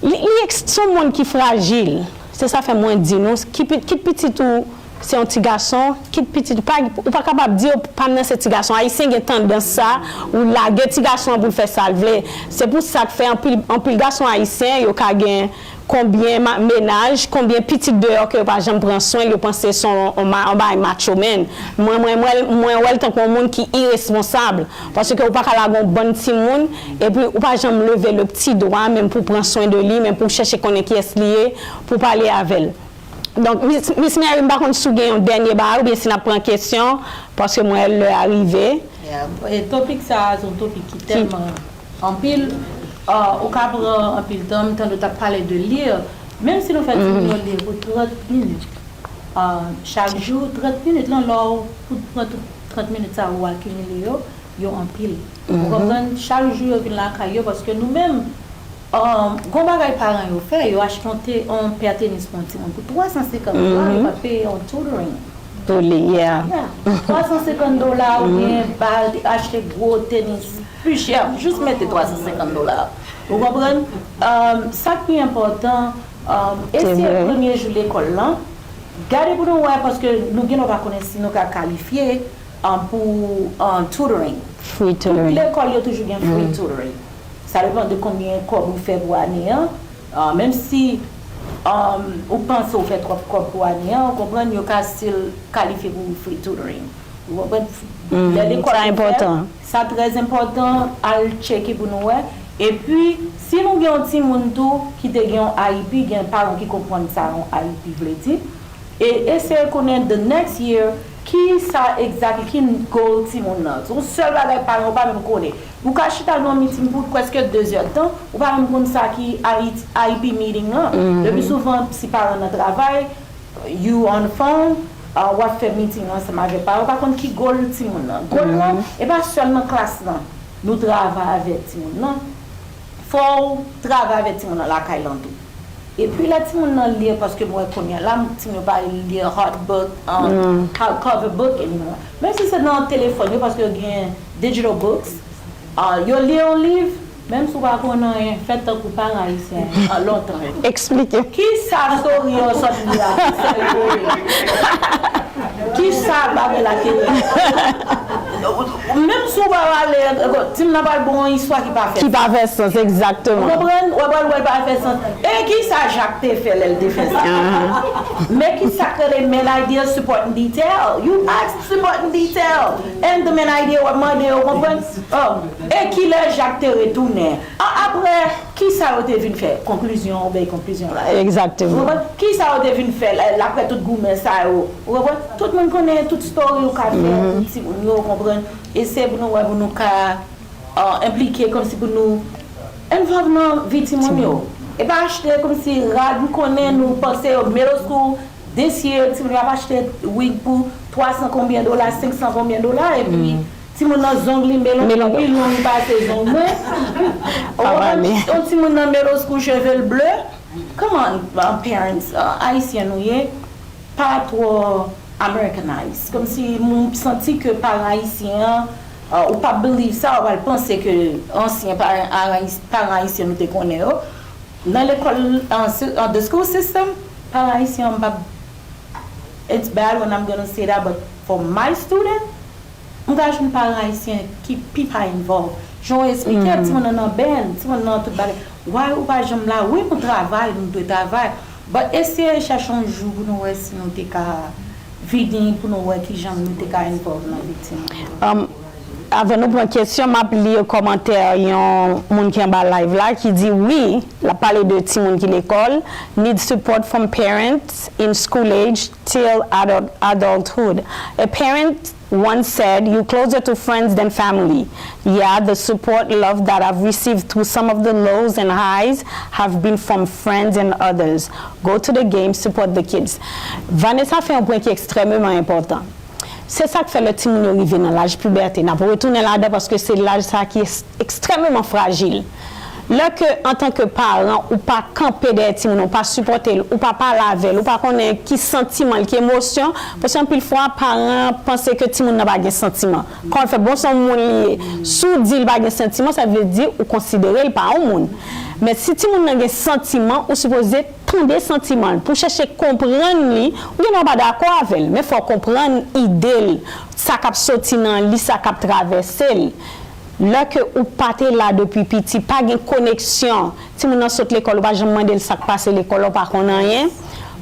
li, li se yon moun ki frajil. Se sa fè mwen di nou, kit pitit ou se yon ti gason, kit pitit ou pa, ou pa kapab di, o, pa m nan se ti gason. Ayisyen gen tandans sa, ou lage ti gason an pou l fè sa l vle. Se pou sa k fè anpil, anpil gason ayisyen, yo ka gen konbyen ma-, mennaj, konbyen pitit deyò ke yo pa janm pran swen l, yo panse se yon, yon ma-, yon bagay macho man. Mwen, mwen, mwen, mwen wè l tankou yon moun ki iresponsab. Paske ou pa ka lage yon bann timoun, epi ou pa janm leve le pti dwa, menm pou pran swen de li, menm pou chèche konnen kiyès li ye, pou pale avè l. Donk, Miss, Miss Mary, m pa konn si w gen yon dènye bagay, oubyen si n ap pran kesyon, paske mwen wè lè a rive. Yeah. E topik sa a, se yon topik ki tèlman anpil, ah, ou ka pran anpil tan, m tande w t ap pale de li. Menm si nou fè timoun yo li pou trant minit, ah, chak jou, trant minit lan, lè w pou pran tout trant minit sa a, ou akimile yo, yo anpil. Ou konprann? Chak jou yo vin lakay yo, paske nou menm, um, gon bagay paran yo fè, yo achte yon te-, yon pè tenis pou yon timoun pou twa san senkant dola, yo pa peye yon tutoring. Pou li, yeah. Yeah. Twa san senkant dola, oubyen ba achte gwo tenis pi chè, jis mete twa san senkant dola. Ou konprann? Um, sa k pi enpòtan, um, eseye premye jou lekòl lan, gade pou nou wè, paske nou gen dwa pa konnen si nou ka kalifye, um, pou, um, tutoring. Free tutoring. Tout lekòl yo toujou gen free tutoring. Sa depann de konbyen kòb ou fè pou ane an. Ah, menm si, um, ou panse ou fè twòp kòb pou ane an, ou konprann, yo ka still kalifye pou free tutoring. Ou konprann? Lè lekòl sa enpòtan. Sa trè enpòtan, al tcheke pou nou wè. Epi, si nou gen yon timoun tou ki te gen yon I E P, gen paran ki konprann sa yon I E P vle di, e eseye konnen the next year, ki sa exactly, ki goal timoun nan. Se yon sèl bagay paran yo pa menm konnen. Ou ka chita nan yon meeting pou prèske de zè tan, ou pa menm konn sa ki I E P meeting nan. Le pi souvan, si paran nan travay, you on the phone, uh, w ap fè meeting ansanm avèk paran, ou pa konn ki goal timoun nan. Goal lan, e pa sèlman klas lan. Nou travay avèk timoun nan. Fò w travay avèk timoun nan lakay lan tou. Epi lè timoun nan li, paske mwen kounye a la, timoun yo pa li hard book, um, hard cover book anymore. Menm si se nan telefòn yo, paske yo gen digital books, ah, yo li yon liv, menm si w pa konn anyen, fè tankou paran ayisyen an lontan yo. Eksplike. Ki sa story yo sot li a? Ki sa l voye? Ki sa bagay la te ye? Menm si w pa pale, timoun nan pral ba w yon istwa ki pa fè sans. Ki pa fè sans, egzakteman. Ou konprann? W ap pral wè l pa fè sans. E ki sa Jak te fè lè l te fè sa? Men ki sa k rele main idea, supporting detail. You ask supporting detail. And the main idea, w ap mande yo, konprann? Oh, e kilè Jak te retounen? A, apre, ki sa yo te vin fè? Konklizyon, ou bay konklizyon la. Egzakteman. Ou konprann? Ki sa yo te vin fè la, apre tout goumen sa yo? Ou konprann? Tout moun konnen tout story ou ka fè pou timoun yo, ou konprann? E se pou nou wè, pou nou ka, ah, enplike, kòmsi pou nou involve nan vi timoun yo. E pa achte kòmsi rad, m konnen nou panse yo middle school, this year, timoun yo ap achte wig pou twa san konbyen dola, senk san konbyen dola, epi timoun nan zong li melon, pi long pase zong mwen. Ou konprann? Yon timoun nan middle school, cheve l ble, Come on, uh, parents, uh, Ayisyen nou ye, pa twò Americanize. Kòmsi moun santi ke paran ayisyen an, uh, ou pa believe sa, ou pral panse ke ansyen paran, paran ayisyen nou te konnen yo. Nan lekòl, uh, si- uh, the school system, paran ayisyen an pa, it's bad when I'm gonna say that, but for my student, m ka jwenn paran ayisyen ki pi pa involve. Jan w eksplike, timoun nan nan band, timoun nan tout bagay. Why ou pa janm la? Wi, nou travay, nou dwe travay. But eseye chèche yon jou pou nou wè si nou te ka vini, pou nou wè kijan nou te ka involve nan vi timoun yo. Um, avan nou pran kesyon, m ap li kòmantè yon moun ki anba live la ki di wi, l ap pale de timoun ki lekòl, need support from parents in school age till adult, adulthood. A parent once said, "You closer to friends than family." Yeah, the support, love that I've received through some of the lows and highs have been from friends and others. Go to the game, support the kids. Vanessa fè yon pwen ki ekstrèmeman enpòtan. Se sa k fè lè timoun yo rive nan laj pibète, n ap retounen ladan paske se laj sa ki es- ekstrèmeman frajil. Lè ke, antanke paran, ou pa kanpe dèyè timoun, ou pa sipòte l, ou pa pale avè l, ou pa konnen ki santiman l, ki emosyon, paske anpil fwa, paran an panse ke timoun nan pa gen santiman. Kòman l fè, bon, se yon moun li ye. Si w di l pa gen santiman, sa vle di ou konsidere l pa yon moun. Men si timoun nan gen santiman, ou sipoze tande santiman l, pou chèche konprann li, ou gendwa pa dakò avè l, men fò w konprann ide l, sa k ap soti nan li, sa k ap travèse l. Lè ke ou pa te la depi piti, pa gen koneksyon. Timoun nan sot lekòl, ou pa janm mande l sa k pase lekòl la, ou pa konn anyen.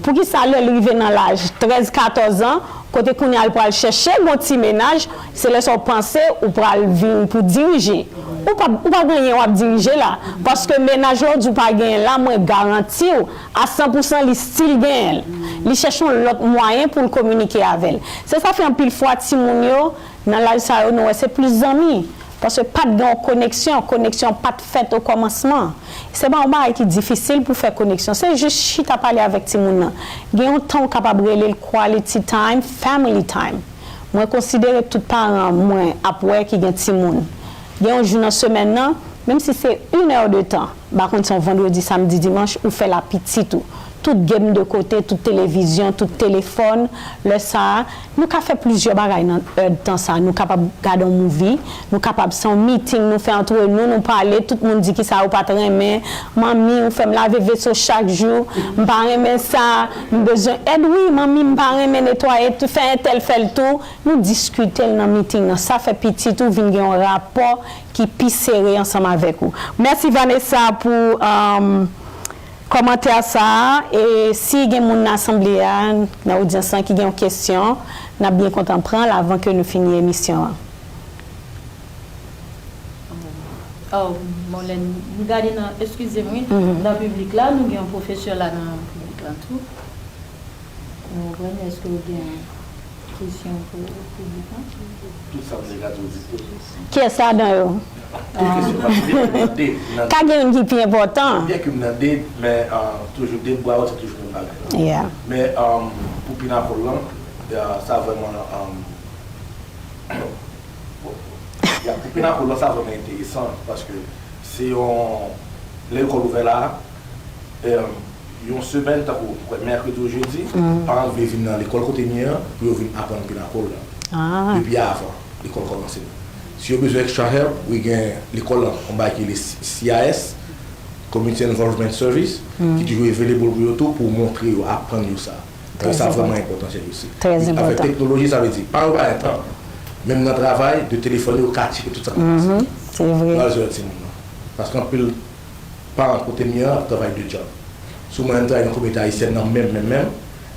Poukisa lè l rive nan laj trèz, katòz an, kote kounye a l pral chèche yon ti mennaj, se lè sa w panse ou pral vin pou dirije. Ou pa, ou pa gen anyen w ap dirije la. Paske mennaj la w di w pa genyen la, mwen garanti w, a san pou san li still genyen l. Li chèche yon lòt mwayen pou l kominike avè l. Se sa fè anpil fwa timoun yo, nan laj sa yo, nou wè se plis zanmi. Paske pa t gen yon koneksyon, koneksyon pa t fèt okòmansman. Se pa yon bagay ki difisil pou fè koneksyon, se jis chita pale avèk timoun nan. Gen yon tan w kapab rele l quality time, family time. Mwen konsidere tout paran mwen ap wè ki gen timoun. Gen yon jou nan semèn nan, menm si se inè de tan, m pa konn si se yon vandredi, samdi, dimanch, ou fè l a pitit ou. Tout game de kote, tout televizyon, tout telefòn, lè sa a, nou ka fè plizyè bagay nan èdtan sa a. Nou kapab gade yon movie, nou kapab se yon meeting nou fè antre nou, nou pale, tout moun di kisa yo pa t renmen. Manmi, ou fè m lave veso chak jou, m pa renmen sa, m bezwen èd. Wi, manmi, m pa renmen netwaye, tou, fè entèl fè l tou. Nou diskite l nan meeting nan. Sa fè pitit ou vin gen yon rapò ki pi sere ansanm avèk ou. Mèsi Vanessa pou, um, kòmantè sa a. E si gen moun nan asanble a, nan odyans lan ki gen yon kesyon, n ap byen kontan pran l avan ke nou fini emisyon an. Oh, Molène, m gade nan, eskize m, wi, nan piblik la, nou gen yon pwofesè la nan piblik la tou. Nou konprann, èske w gen kesyon pou piblik la? Tout sa m te ka di w di tou. Kiyès ladan yo? Tout kesyon, paske byen ke m nan de, m nan de. Ka gen youn ki pi enpòtan. Byen ke m nan de, men, ah, toujou de bwa yo, se toujou menm bagay la. Yeah. Men, ah, pou Pinakòl lan, ah, sa vrèman, ah, bon, ya, pou Pinakòl lan, sa vrèman enteresan, paske se yon, lè lekòl ouvè la, eh, yon semèn, tankou, kwè, mèkredi ou jedi, paran vle vin nan lekòl kote m ye an, pou yo vin aprann Pinakòl lan. Ah. Depi avan lekòl kòmanse. Si yo bezwen extra help, wi, gen lekòl lan, yon bagay ki rele C I S, Community Involvement Service, ki toujou available pou yo tou, pou montre yo, aprann yo sa. Sa vrèman enpòtan, cheri, osi. Trè enpòtan. Avèk teknoloji, sa vle di, paran yo pa gen tan. Menm nan travay, de telefòn yo, yo ka tcheke tout sa k ap pase. Mhm, se vre. Pral jwenn timoun nan. Paske anpil paran kote m ye an ap travay de djòb. Sou mwen, m travay nan kominote ayisyèn nan menm, menm, menm.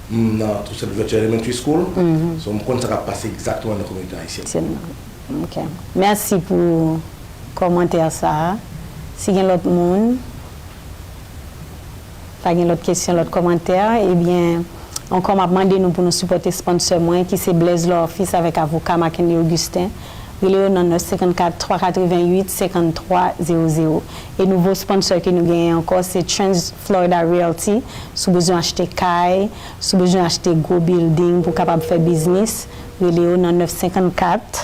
M nan Toussaint Louverture Elementary School. Mhm. So, m konn sa k ap pase egzakteman nan kominote ayisyèn. Ok. Mèsi pou kòmantè sa a. Si gen lòt moun, pa gen lòt kesyon, lòt kòmantè, ebyen, ankò m ap mande nou pou nou sipòte sponsor mwen, ki se Blaise Law Office avèk avoka Marc-Henry Augustin. Rele yo nan nèf senkannkat, twa katrevenn uit, senkanntwa zewo zewo. E nouvo sponsor ke nou genyen ankò, se Trans Florida Realty. Si w bezwen achte kay, si w bezwen achte gwo building pou w kapab fè biznis, rele yo nan nèf senkannkat,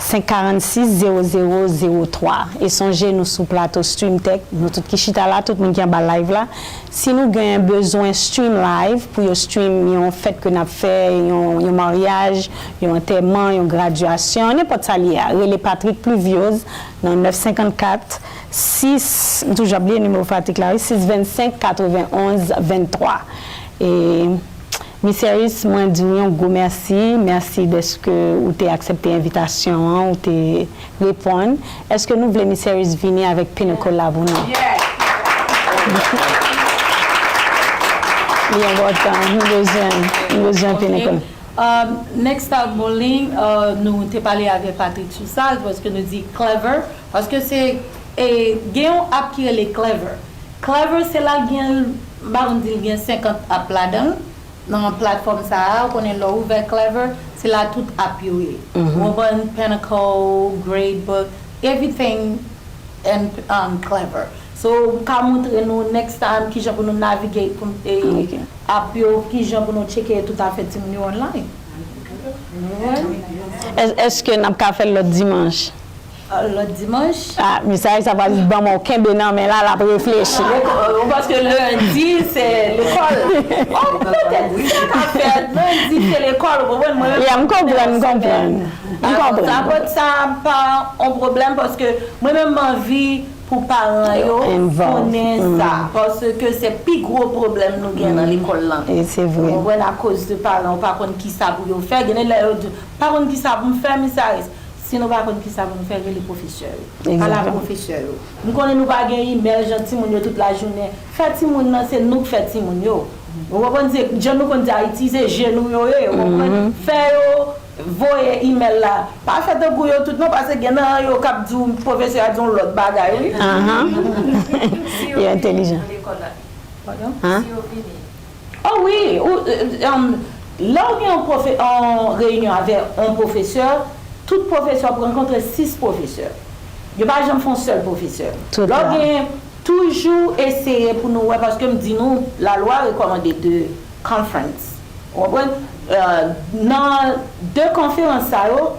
senk karannsis zewo zewo zewo twa. E sonje, nou sou plato Stream Tech, nou tout ki chita la, tout moun ki anba live la. Si nou gen bezwen stream live, pou yo stream yon fèt ke n ap fè, yon, yon maryaj, yon antèman, yon gradyasyon, nenpòt sa l ye a, rele Patrick Pluviose nan nèf senkannkat sis, m toujou ap bliye nimewo Patrick la, wi, sis vennsenk katrevenonz venntwa. E Miss Harris, mwen di w yon gwo mèsi. Mèsi dèske ou te aksepte envitasyon an, ou te reponn. Èske nou vle Miss Harris vini avèk Pinnacle la pou nou? Li enpòtan, nou bezwen, nou bezwen Pinnacle. Um, Next Stop Bowling, uh, nou te pale avèk Patrick sou sa, paske nou di Clever, paske se, e, gen yon app ki rele Clever. Clever, se la l gen, m pa konn di l gen senkant app ladan l, nan platfòm sa a, ou konnen lè w ouvè Clever, se la tout app yo ye. Ou konprann? Pinnacle, Gradebook, everything and um, Clever. So, m ka montre nou next time kijan pou nou navigate pou, e, app yo, kijan pou nou tcheke tout afè timoun yo online. Èske n ap ka fè l lòt dimanch? Lòt dimanch? Ah, Miss Harris sa pral ban mwen kenbe nan men la, l ap reflechi. Paske lendi se lekòl. Oh, petèt sa ka fè lendi se lekòl, ou konprann? Mwen menm. Yeah, m konprann, m konprann. M konprann. Sa pa yon pwoblèm paske mwen menm m anvi pou paran yo konnen sa, paske se pi gwo pwoblèm nou gen nan lekòl lan. E se vre. Ou konprann, akoz de paran yo pa konn kisa pou yo fè, gen de lè yo di, pa konn kisa pou m fè, Miss Harris. Si nou pa konn kisa pou nou fè, rele pwofesè yo. Pale ak pwofesè yo. M konnen nou pa gen imèl jan timoun yo tout lajounen. Fè timoun nan, se nou k fè timoun yo. Ou konprann, se jan nou konn di Ayiti, se je nou yo ye. Ou konprann? Fè yo voye imèl la. Pa fè tankou yo tout non, paske gen nan yo k ap di w pwofesè a di yon lòt bagay, wi. Yo entelijan. Oh wi, ou, um, lè w gen yon pwofe, yon reyinyon avè yon pwofesè, tout pwofesè, w ap rankontre sis pwofesè. Yo pa janm fè yon sèl pwofesè. Lè w gen, toujou eseye pou nou wè, paske m di nou, lalwa rekòmande de conference. Ou konprann? Nan de konferans sa yo,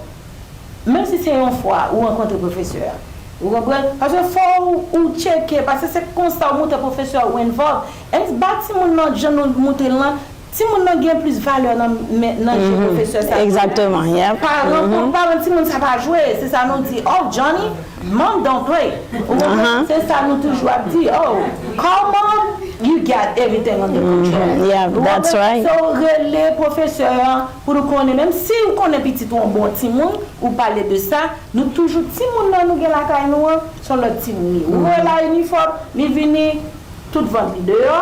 menm si se yon fwa ou rankontre pwofesè a, ou konprann? Paske fò ou, ou tcheke, paske se konsa ou montre pwofesè a ou involve. And ba timoun nan jan nou montre l lan, timoun nan gen plis valè nan men, nan je pwofesè sa. Egzakteman, yeah. Paran, paran timoun sa pa jwe, se sa nou di, oh Johnny, Mom don't play. Ou konprann? Se sa nou toujou ap di, oh, call mom, you got everything under control. Yeah, that's right. So rele pwofesè an pou nou konnen, menm si ou konnen pitit ou yon bon timoun, ou pale de sa, nou toujou timoun nan nou gen lakay nou an, se yon lòt timoun li. Ou wè l a inifòm, li vini, tout vant li deyò,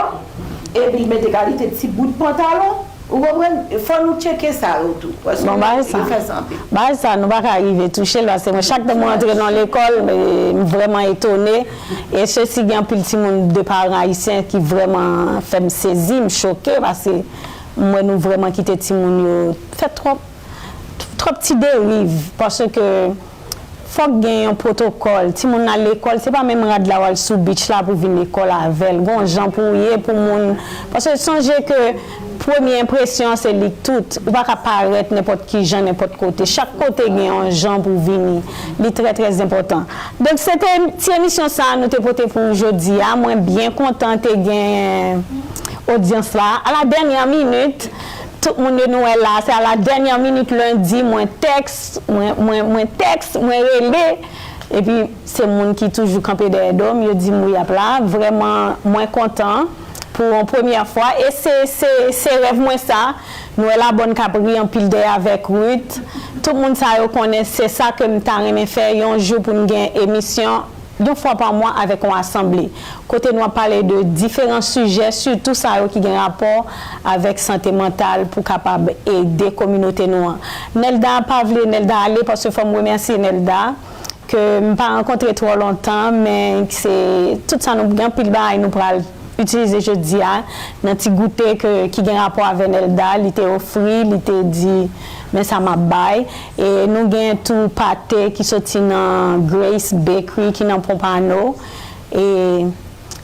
epi l mete kalite ti bout pantalon, ou konprann? Fò nou tcheke sa yo tou, paske yo fè sa anpil. Bagay sa, nou pa ka rive touche l, paske mwen, chak tan mwen antre nan lekòl, m vrèman etone. E sesi gen anpil timoun de paran ayisyen ki vrèman fè m sezi, m choke, paske m wè nou vrèman kite timoun yo fè twòp, twòp ti deriv, paske fòk gen yon pwotokòl. Timoun al lekòl, se pa menm rad la w al sou beach la pou vin lekòl avè l. Gon jan pou w ye pou moun. Paske sonje ke premye enpresyon an se li k tout. Ou pa ka parèt nenpòt ki jan, nenpòt kote. Chak kote gen yon jan pou w vini. Li trè, trè enpòtan. Donk, se te ti emisyon sa a nou te pote pou w jodi a. Mwen byen kontan te gen odyans la. A la dènyè minit, tout moun yo nou wè la, se a la dènyè minit lendi, mwen tèks, mwen, mwen, mwen tèks, mwen rele, epi se moun ki toujou kanpe dèyè do m, yo di m wi ap la. Vrèman, mwen kontan pou yon premyè fwa, e se, se, se rèv mwen sa. Nou wè Labòn k ap ri anpil dèyè avèk Ruth. Tout moun sa yo konnen se sa ke m ta renmen fè yon jou pou n gen emisyon yon fwa pa mwa avèk yon asanble, kote nou ap pale de diferan sijè, sitou sa yo ki gen rapò avèk sante mantal pou kapab ede kominote nou an. Nelda pa vle Nelda ale, paske fò m remèsye Nelda, ke m pa rankontre twò lontan, men se tout sa nou gen, anpil bagay nou pral itilize jodi a nan ti goute ke, ki gen rapò avè Nelda, li te ofri, li te di, men sa m ap bay. E nou gen tou pate ki soti nan Grace Bakery ki nan Pompano. E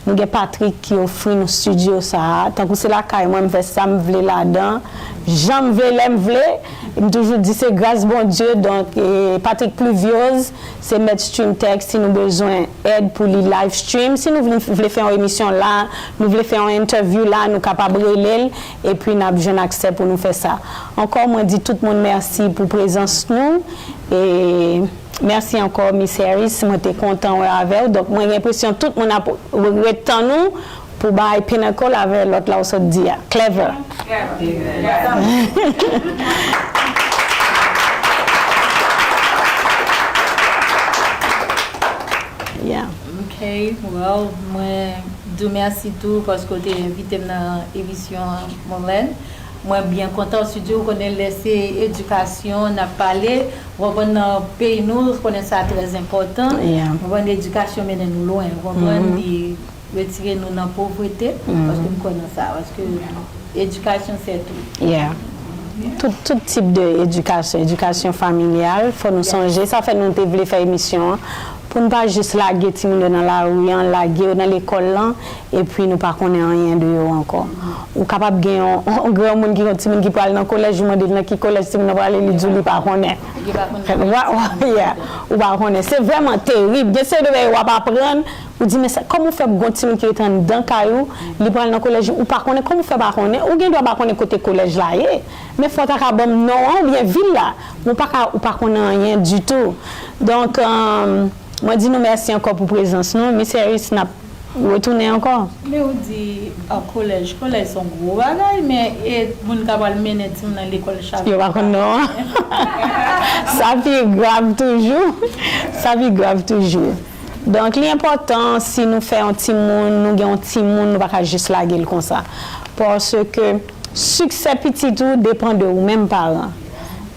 Nou gen Patrick ki ofri nou studio sa a. Tankou se lakay mwen, m fè sa m vle ladan, jan m vle, lè m vle. M toujou di se gras Bondye. Donk, e, Patrick Pluviose, se mèt Stream Tech. Si nou bezwen èd pou li live stream, si nou vle, vle fè yon emisyon la, nou vle fè yon interview la, nou kapab rele l, epi n ap jwenn aksè pou nou fè sa. Ankò, mwen di tout moun mèsi pou prezans nou. E mèsi ankò, Miss Harris. Mwen te kontan wè avè w. Donk, mwen gen enpresyon tout moun ap ret tann ou pou bay Pinnacle avè lòt la w sot di a. Clever. Yeah. Ok, well, mwen di w mèsi tou paske w te envite m nan emisyon an, Marlène. Mwen byen kontan, studio, ou konnen lè se edikasyon n ap pale, w konprann, nan peyi nou, ou konnen sa trè enpòtan. Yeah. Ou konprann, edikasyon mennen nou lwen, ou konprann, li retire nou nan povrete, paske m kwè nan sa, paske edikasyon se tou. Yeah. Tout, tout tip de edikasyon, edikasyon familyal, fò nou sonje, sa fè nou te vle fè emisyon an, pou n pa jis lage timoun yo nan lari an, lage yo nan lekòl lan, epi nou pa konnen anyen de yo ankò. Ou kapab gen yon, yon granmoun ki, yon timoun ki pral nan kolèj, ou mande l nan ki kolèj timoun nan prale, li di w li pa konnen. Li pa konn Wa- wa- yeah. Ou pa konnen. Se vrèman terib. Gen seri de bagay w ap aprann, ou di, men sa, kòman w fè pou gon timoun ki rete anndan kay ou, li pral nan kolèj, ou pa konnen, kòman w fè pa konnen? Ou gen dwa pa konnen kote kolèj la ye, men fò w ta ka ban m non an oubyen vil la. Men w pa ka, ou pa konnen anyen ditou. Donk, um, mwen di nou mèsi ankò pou prezans nou. Miss Harris, n ap retounen ankò. Men ou di, a, kolèj, kolèj se yon gwo bagay, men e moun k ap al mennen timoun nan lekòl chak Yo pa konn non an. Sa pi grav toujou. Sa pi grav toujou. Donk, li enpòtan si nou fè yon timoun, nou gen yon timoun, nou pa ka jis lage l konsa. Paske siksè pitit ou depann de ou menm paran.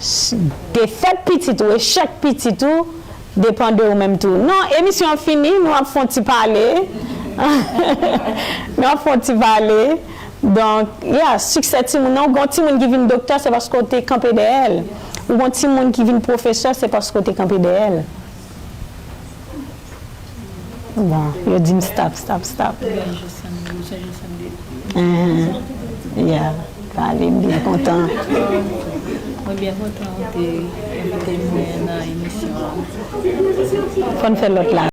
S- Defèt pitit ou, echèk pitit ou, depann de ou menm tou. Non, emisyon an fini, nou ap fè yon ti pale. Nou ap fè yon ti pale. Donk, yeah, siksè timoun nan, ou gen yon timoun ki vin doktè, se paske w te kanpe dèyè l. Ou gen yon timoun ki vin pwofesè, se paske w te kanpe dèyè l. Bon, yo di m stop, stop, stop. Gen Josann, Josann, Josann de. Enhen. Yeah, pale, m byen kontan. Mwen byen kontan ou te envite mwen nan emisyon an. Fò n fè lòt la.